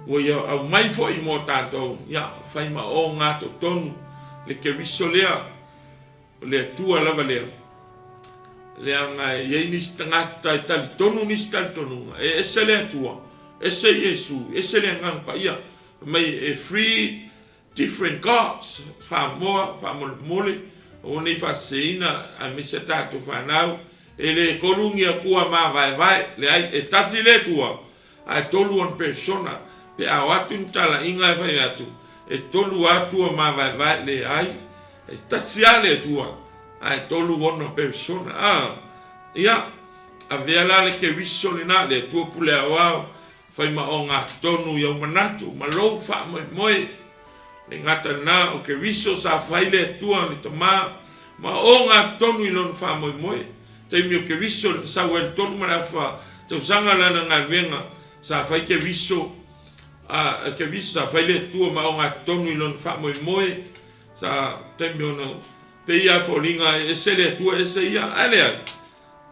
S1: ua ia aumai foi mo tatou, ia, fai ma ogatotonu le Keriso lea. O le Atua lava lea, leaga e i ai nisi tagata e talitonu nisi talitonuga, e ese le Atua, ese Iesu, ese le Agaga Paia, fai mai e three different gods, faamoa, faamolemole, aua ne i faaseseina aemaise a tatou fanau, e le tolu ni Atua mavaevae, leai, e tasi le Atua, ae tolu ona persona, pe a o atu ni talaiga e fai atu, e tolu Atua mavaevae, leai, E tasi lava le Atua, ae tolu ona persona. A, ia, avea la le Keriso lena, le Atua pule aoao, Fai ma ogatotonu i ou manatu ma lou faamoemoe. Le gata lena o Keriso sa fai le Atua le Tama ma ogatotonu i lona faamoemoe. Taimi o Keriso na sau ai le 3 ma le afa tausaga lana galuega sa fai Keriso a Keriso sa fai le Atua ma ogatotonu i lona faamoemoe sa taimi ona pei a foliga e ese le Atua ese ia ae leai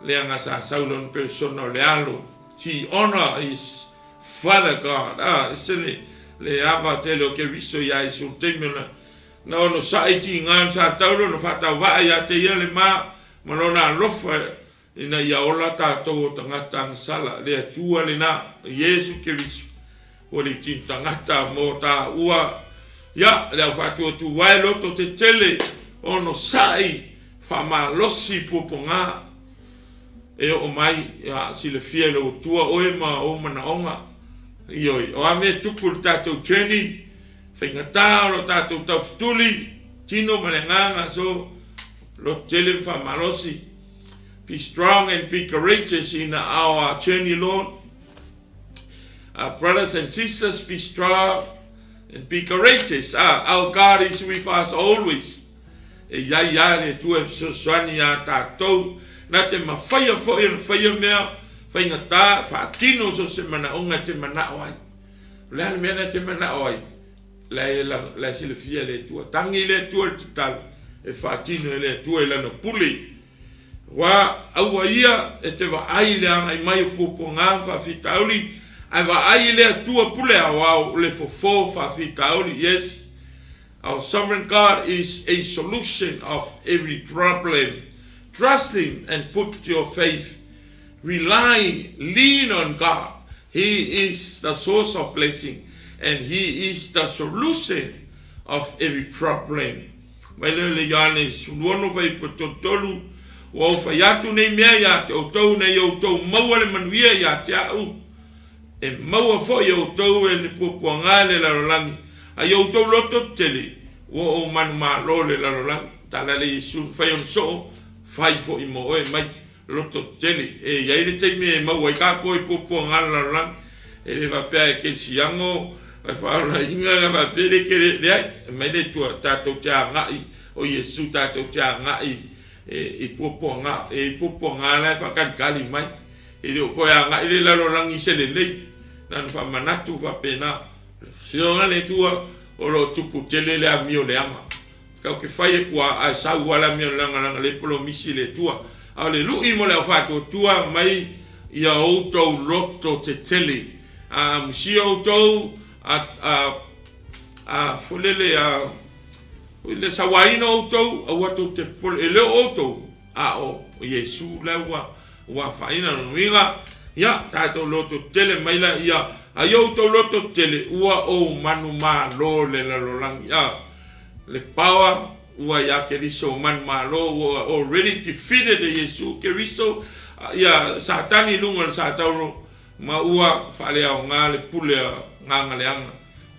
S1: leaga sa sau lona persona o le Alo. He honor his Father God. A ese le le ava tele o Keriso iā Iesu le taimi ona na onosai tiga sa tau lona faatauvaa ia te ia le ma ma lona alofa ina ia ola tatou o tagata agasala. Le Atua lena, Iesu Keriso, ua le tino tagata mo taua. Ia, le au faatuatua e loto tetele, onosai, faamalosi puapuaga e oo mai, ia, silafia e lou Atua oe ma ou manaoga. Ioe, o a mea e tupu i le tatou journey, faigata o lo tatou taufetuli, tino ma le agaga, so, loto tele ma faamalosi. Be strong and be courageous in our journey, Lord. Our brothers and sisters, be strong and be courageous. Our God is with us always. E iai a le Atua e fesoasoani iā tatou, na te mafaia foi ona faia mea faigata, faatino so se manaoga e te manao ai. O le a le mea na te manao ai? La e, la e silafia e le Atua. Tangi le Atua i le tatalo, e faatino e le Atua i lana pule. Aua aua ia e te vaai i le agai mai o puapuaga ma faafitauli, ae vaai i le Atua pule aoao, le fofo faafitauli. Yes, our sovereign God is a solution of every problem. Trust Him and put your faith. Rely, lean on God. He is the source of blessing and He is the solution of every problem. Mai lea le Ioane 16 fuaiupu 33, Ua ou fai atu nei mea iā te outou ina ia outou maua le manuia iā te a'u, e maua foi e outou e le puapuaga i le lalolagi, a i outou loto tetele, ua ou manumalo i le lalolagi. Tala le Iesu na fai ona soo, fai foi mo oe mai. Loto tetele. E i ai le taimi e maua ai kākou i puapuaga le lalolagi. E le faapea e kerisiano, e faolaina, e faapea le kere, leai. E mai le Atua, tatou te agai, o Iesu tatou te agai i puapuaga, e i puapuaga la e faakalikali mai. E le o toe agai le lalolagi i se lelei, na ona faamanatu faapena. Afioga le Atua, o lo o tupu tele le amio leaga. Kau ke fai e kua ae sau ala mea langa langa le polomisi le Atua. A o le lui mo le au faatuatua mai ia outou loto tetele. A amusia outou a a a folele a le sauaina outou aua tou te popole e le o outou a o Iesu la ua ua afaina. Lona uiga ia tatou loto tetele mai la ia a ia outou loto tetele ua ou manumalo le lalolagi a Le power ua iā Keriso manumalo ua already defeated e Iesu Keriso ia Satani i luga o le satauro ma ua faaleaoga le pule a gagaleaga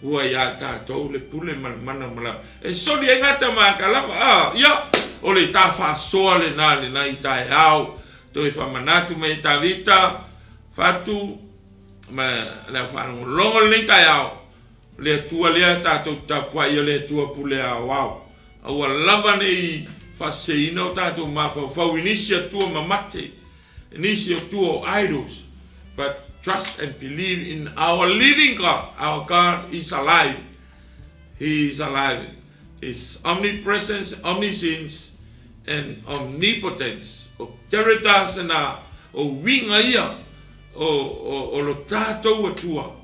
S1: ua iā tatou le pule ma le mana ma la e soli ai gata ma ka lava a ia o le ta faasoa lena lena i taeao toe faamanatu mai e Tavita Fatu ma le au faalogologo lenei taeao. O le Atua lea tatou te tapuai o le Atua pule aoao. Aua lava ne i faaseseina o tatou mafaufau i nisi Atua mamate, i nisi Atua o idols, but trust and believe in our living God. Our God is alive. He is alive. His omnipresence, omniscience and omnipotence. O characters na o uiga ia o, o, o lo tatou Atua.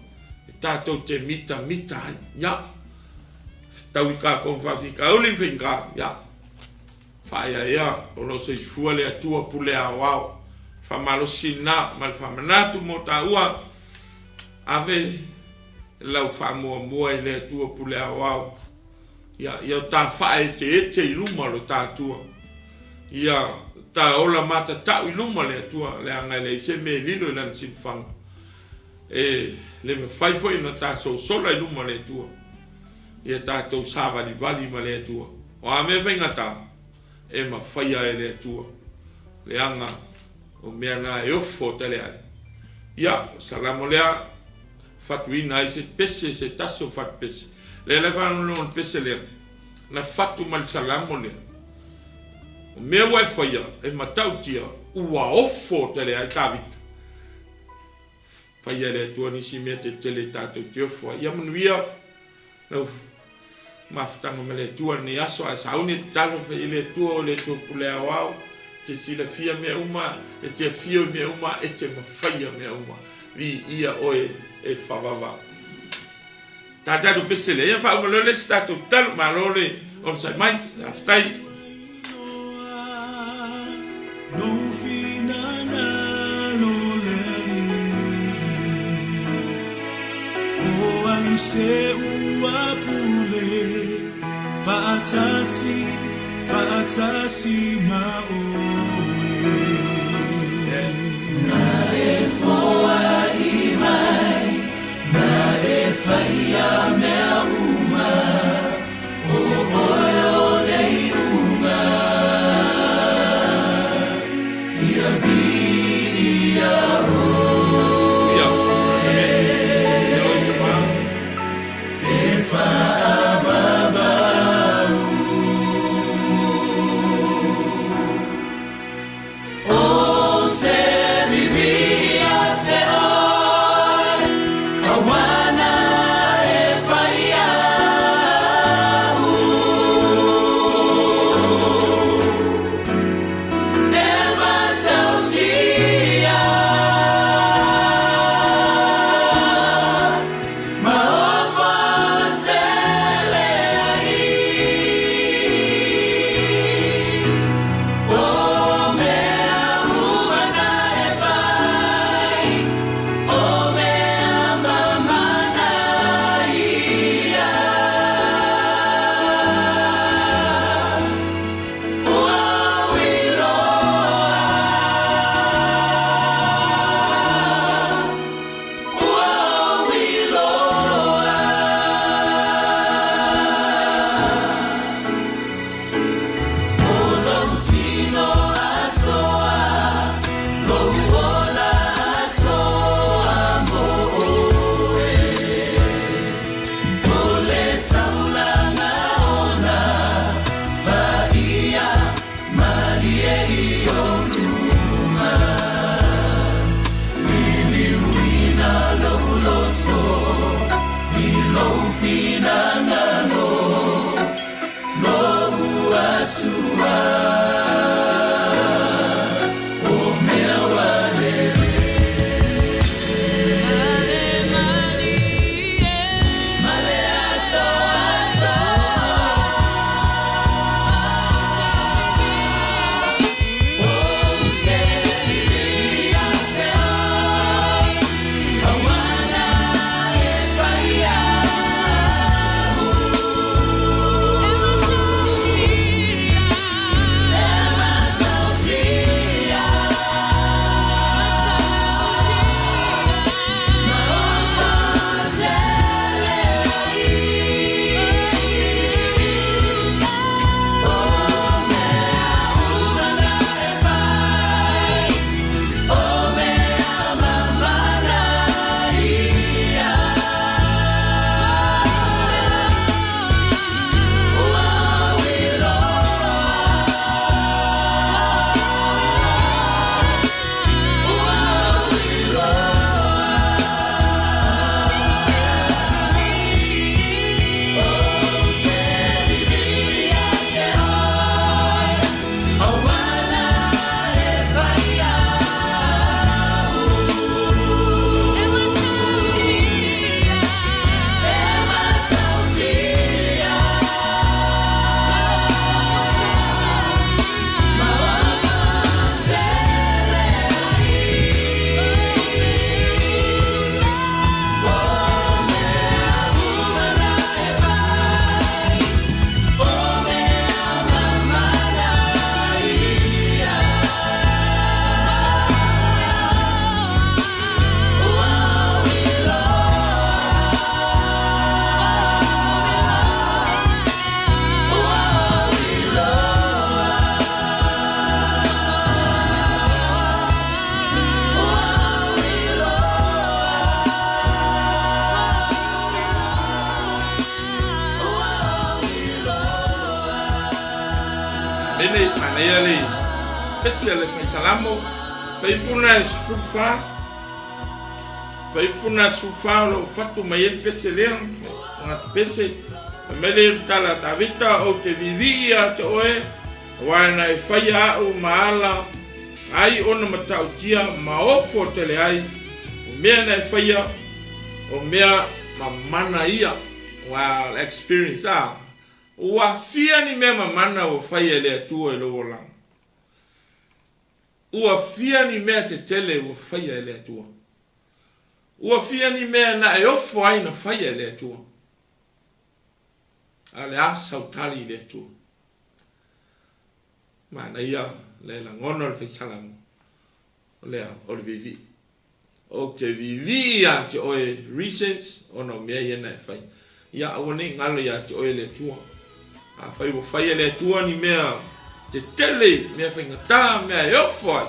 S1: E tatou te mitamita ai, ia. Fetaui kākou ma faafitauli ma faigā, ia. Faaeaea o lo o soifua le Atua pule aoao. Faamalosi lena ma le faamanatu mo tāua, ave lau faamuamua i le Atua pule aoao. Ia, ia o ta faaeteete i luma o lo ta Atua. Ia ta ola matatau i luma o le Atua, leaga e leai se mea e lilo i lana silafaga. E le mafai foi ona ta sosola i luma o le Atua, ia tatou savalivali ma le Atua. O a mea faigata, e mafaia e le Atua, leaga o mea na e ofo tale ai. Ia, o salamo lea. fatuina ai se pese se tasi o fatu pese. Lea la e faalogologo i le pese lea, na fatu mai le Salamo lea. O mea ua e faia, e matautia, ua ofo tele ai Tavita. Faia e le Atua nisi mea tetele tatou te ofo ai. Ia manuia lau mafutaga ma le Atua i lenei aso, ae sauni e tatalo, fai i le Atua o le Atua pule aoao, e te silafia mea uma, e te afio i mea uma, e te mafaia mea uma. Viia oe e favava. Tā tatou pese lea, ia faauma loa le isi tatou tatalo. Malo le onosai mai. Faafetai. Ia, amene. Ia oi tama. Amene, manaia le pese a le Faisalamo, Faipuna e 14, Faipuna e 14 o lo o fatu mai ai le pese lea, tagata pese. Fai mai le tala a Tavita, Ou te viivii ia te oe, aua na e faia au ma ala ai ona matautia ma ofo tele ai, o mea na e faia, o mea mamana ia. Ua experience a. Ua fia ni mea mamana ua faia e le Atua i lou olaga? Ua fia ni mea tetele ua faia e le Atua? Ua fia ni mea na e ofo ai na faia e le Atua? A o le a sau tali i le Atua? Manaia le lagona o le faisalamo, o lea, o le viivii. Ou te viivii ia te oe reasons ona o mea ia na e fai. Ia aua ne i galo ia te oe le Atua. Afai ua fai e le Atua ni mea tetele, mea faigata, mea e ofo ai,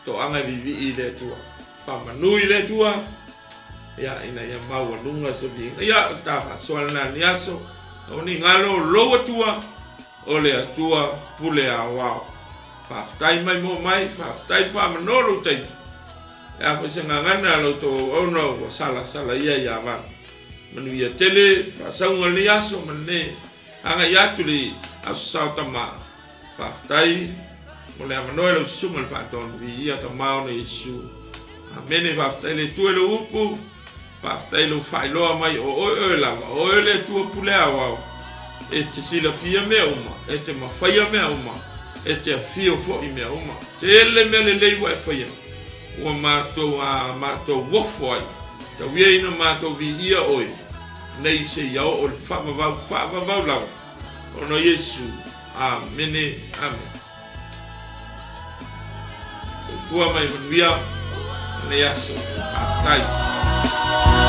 S1: toaga e viivii i le Atua. Faamanu i le Atua, ia ina ia maualuga se viiga. Ia, o le ta faasoa lena i lenei aso. Aua ne i galo lou Atua, o le Atua pule aoao. Faafetai mai mo mai, faafetai le faamano lou taimi. Le a foi se gagana a la outou auauna ua salasala ia ia vave. Manuia tele faasauga o lenei aso ma lenei agai atu le Aso Sao Tama. Faafetai mo le avanoa i lau susuga i le Faatonu. Viia Tama ona Iesu. Amene. Faafetai le Atua i lou upu. Faafetai i lou faailoa mai o oe oe lava, o oe le Atua pule aoao, e te silafia mea uma, e te mafaia mea uma, e te afio foi mea uma. Tele mea lelei ua e faia, ua matou a matou ofo ai, tau ia ina matou viia oe, nei seia oo i le faavavau faavavau lava, ona o Iesu. Amene. Amene. Soifua ma ia manuia lenei aso. Faafetai.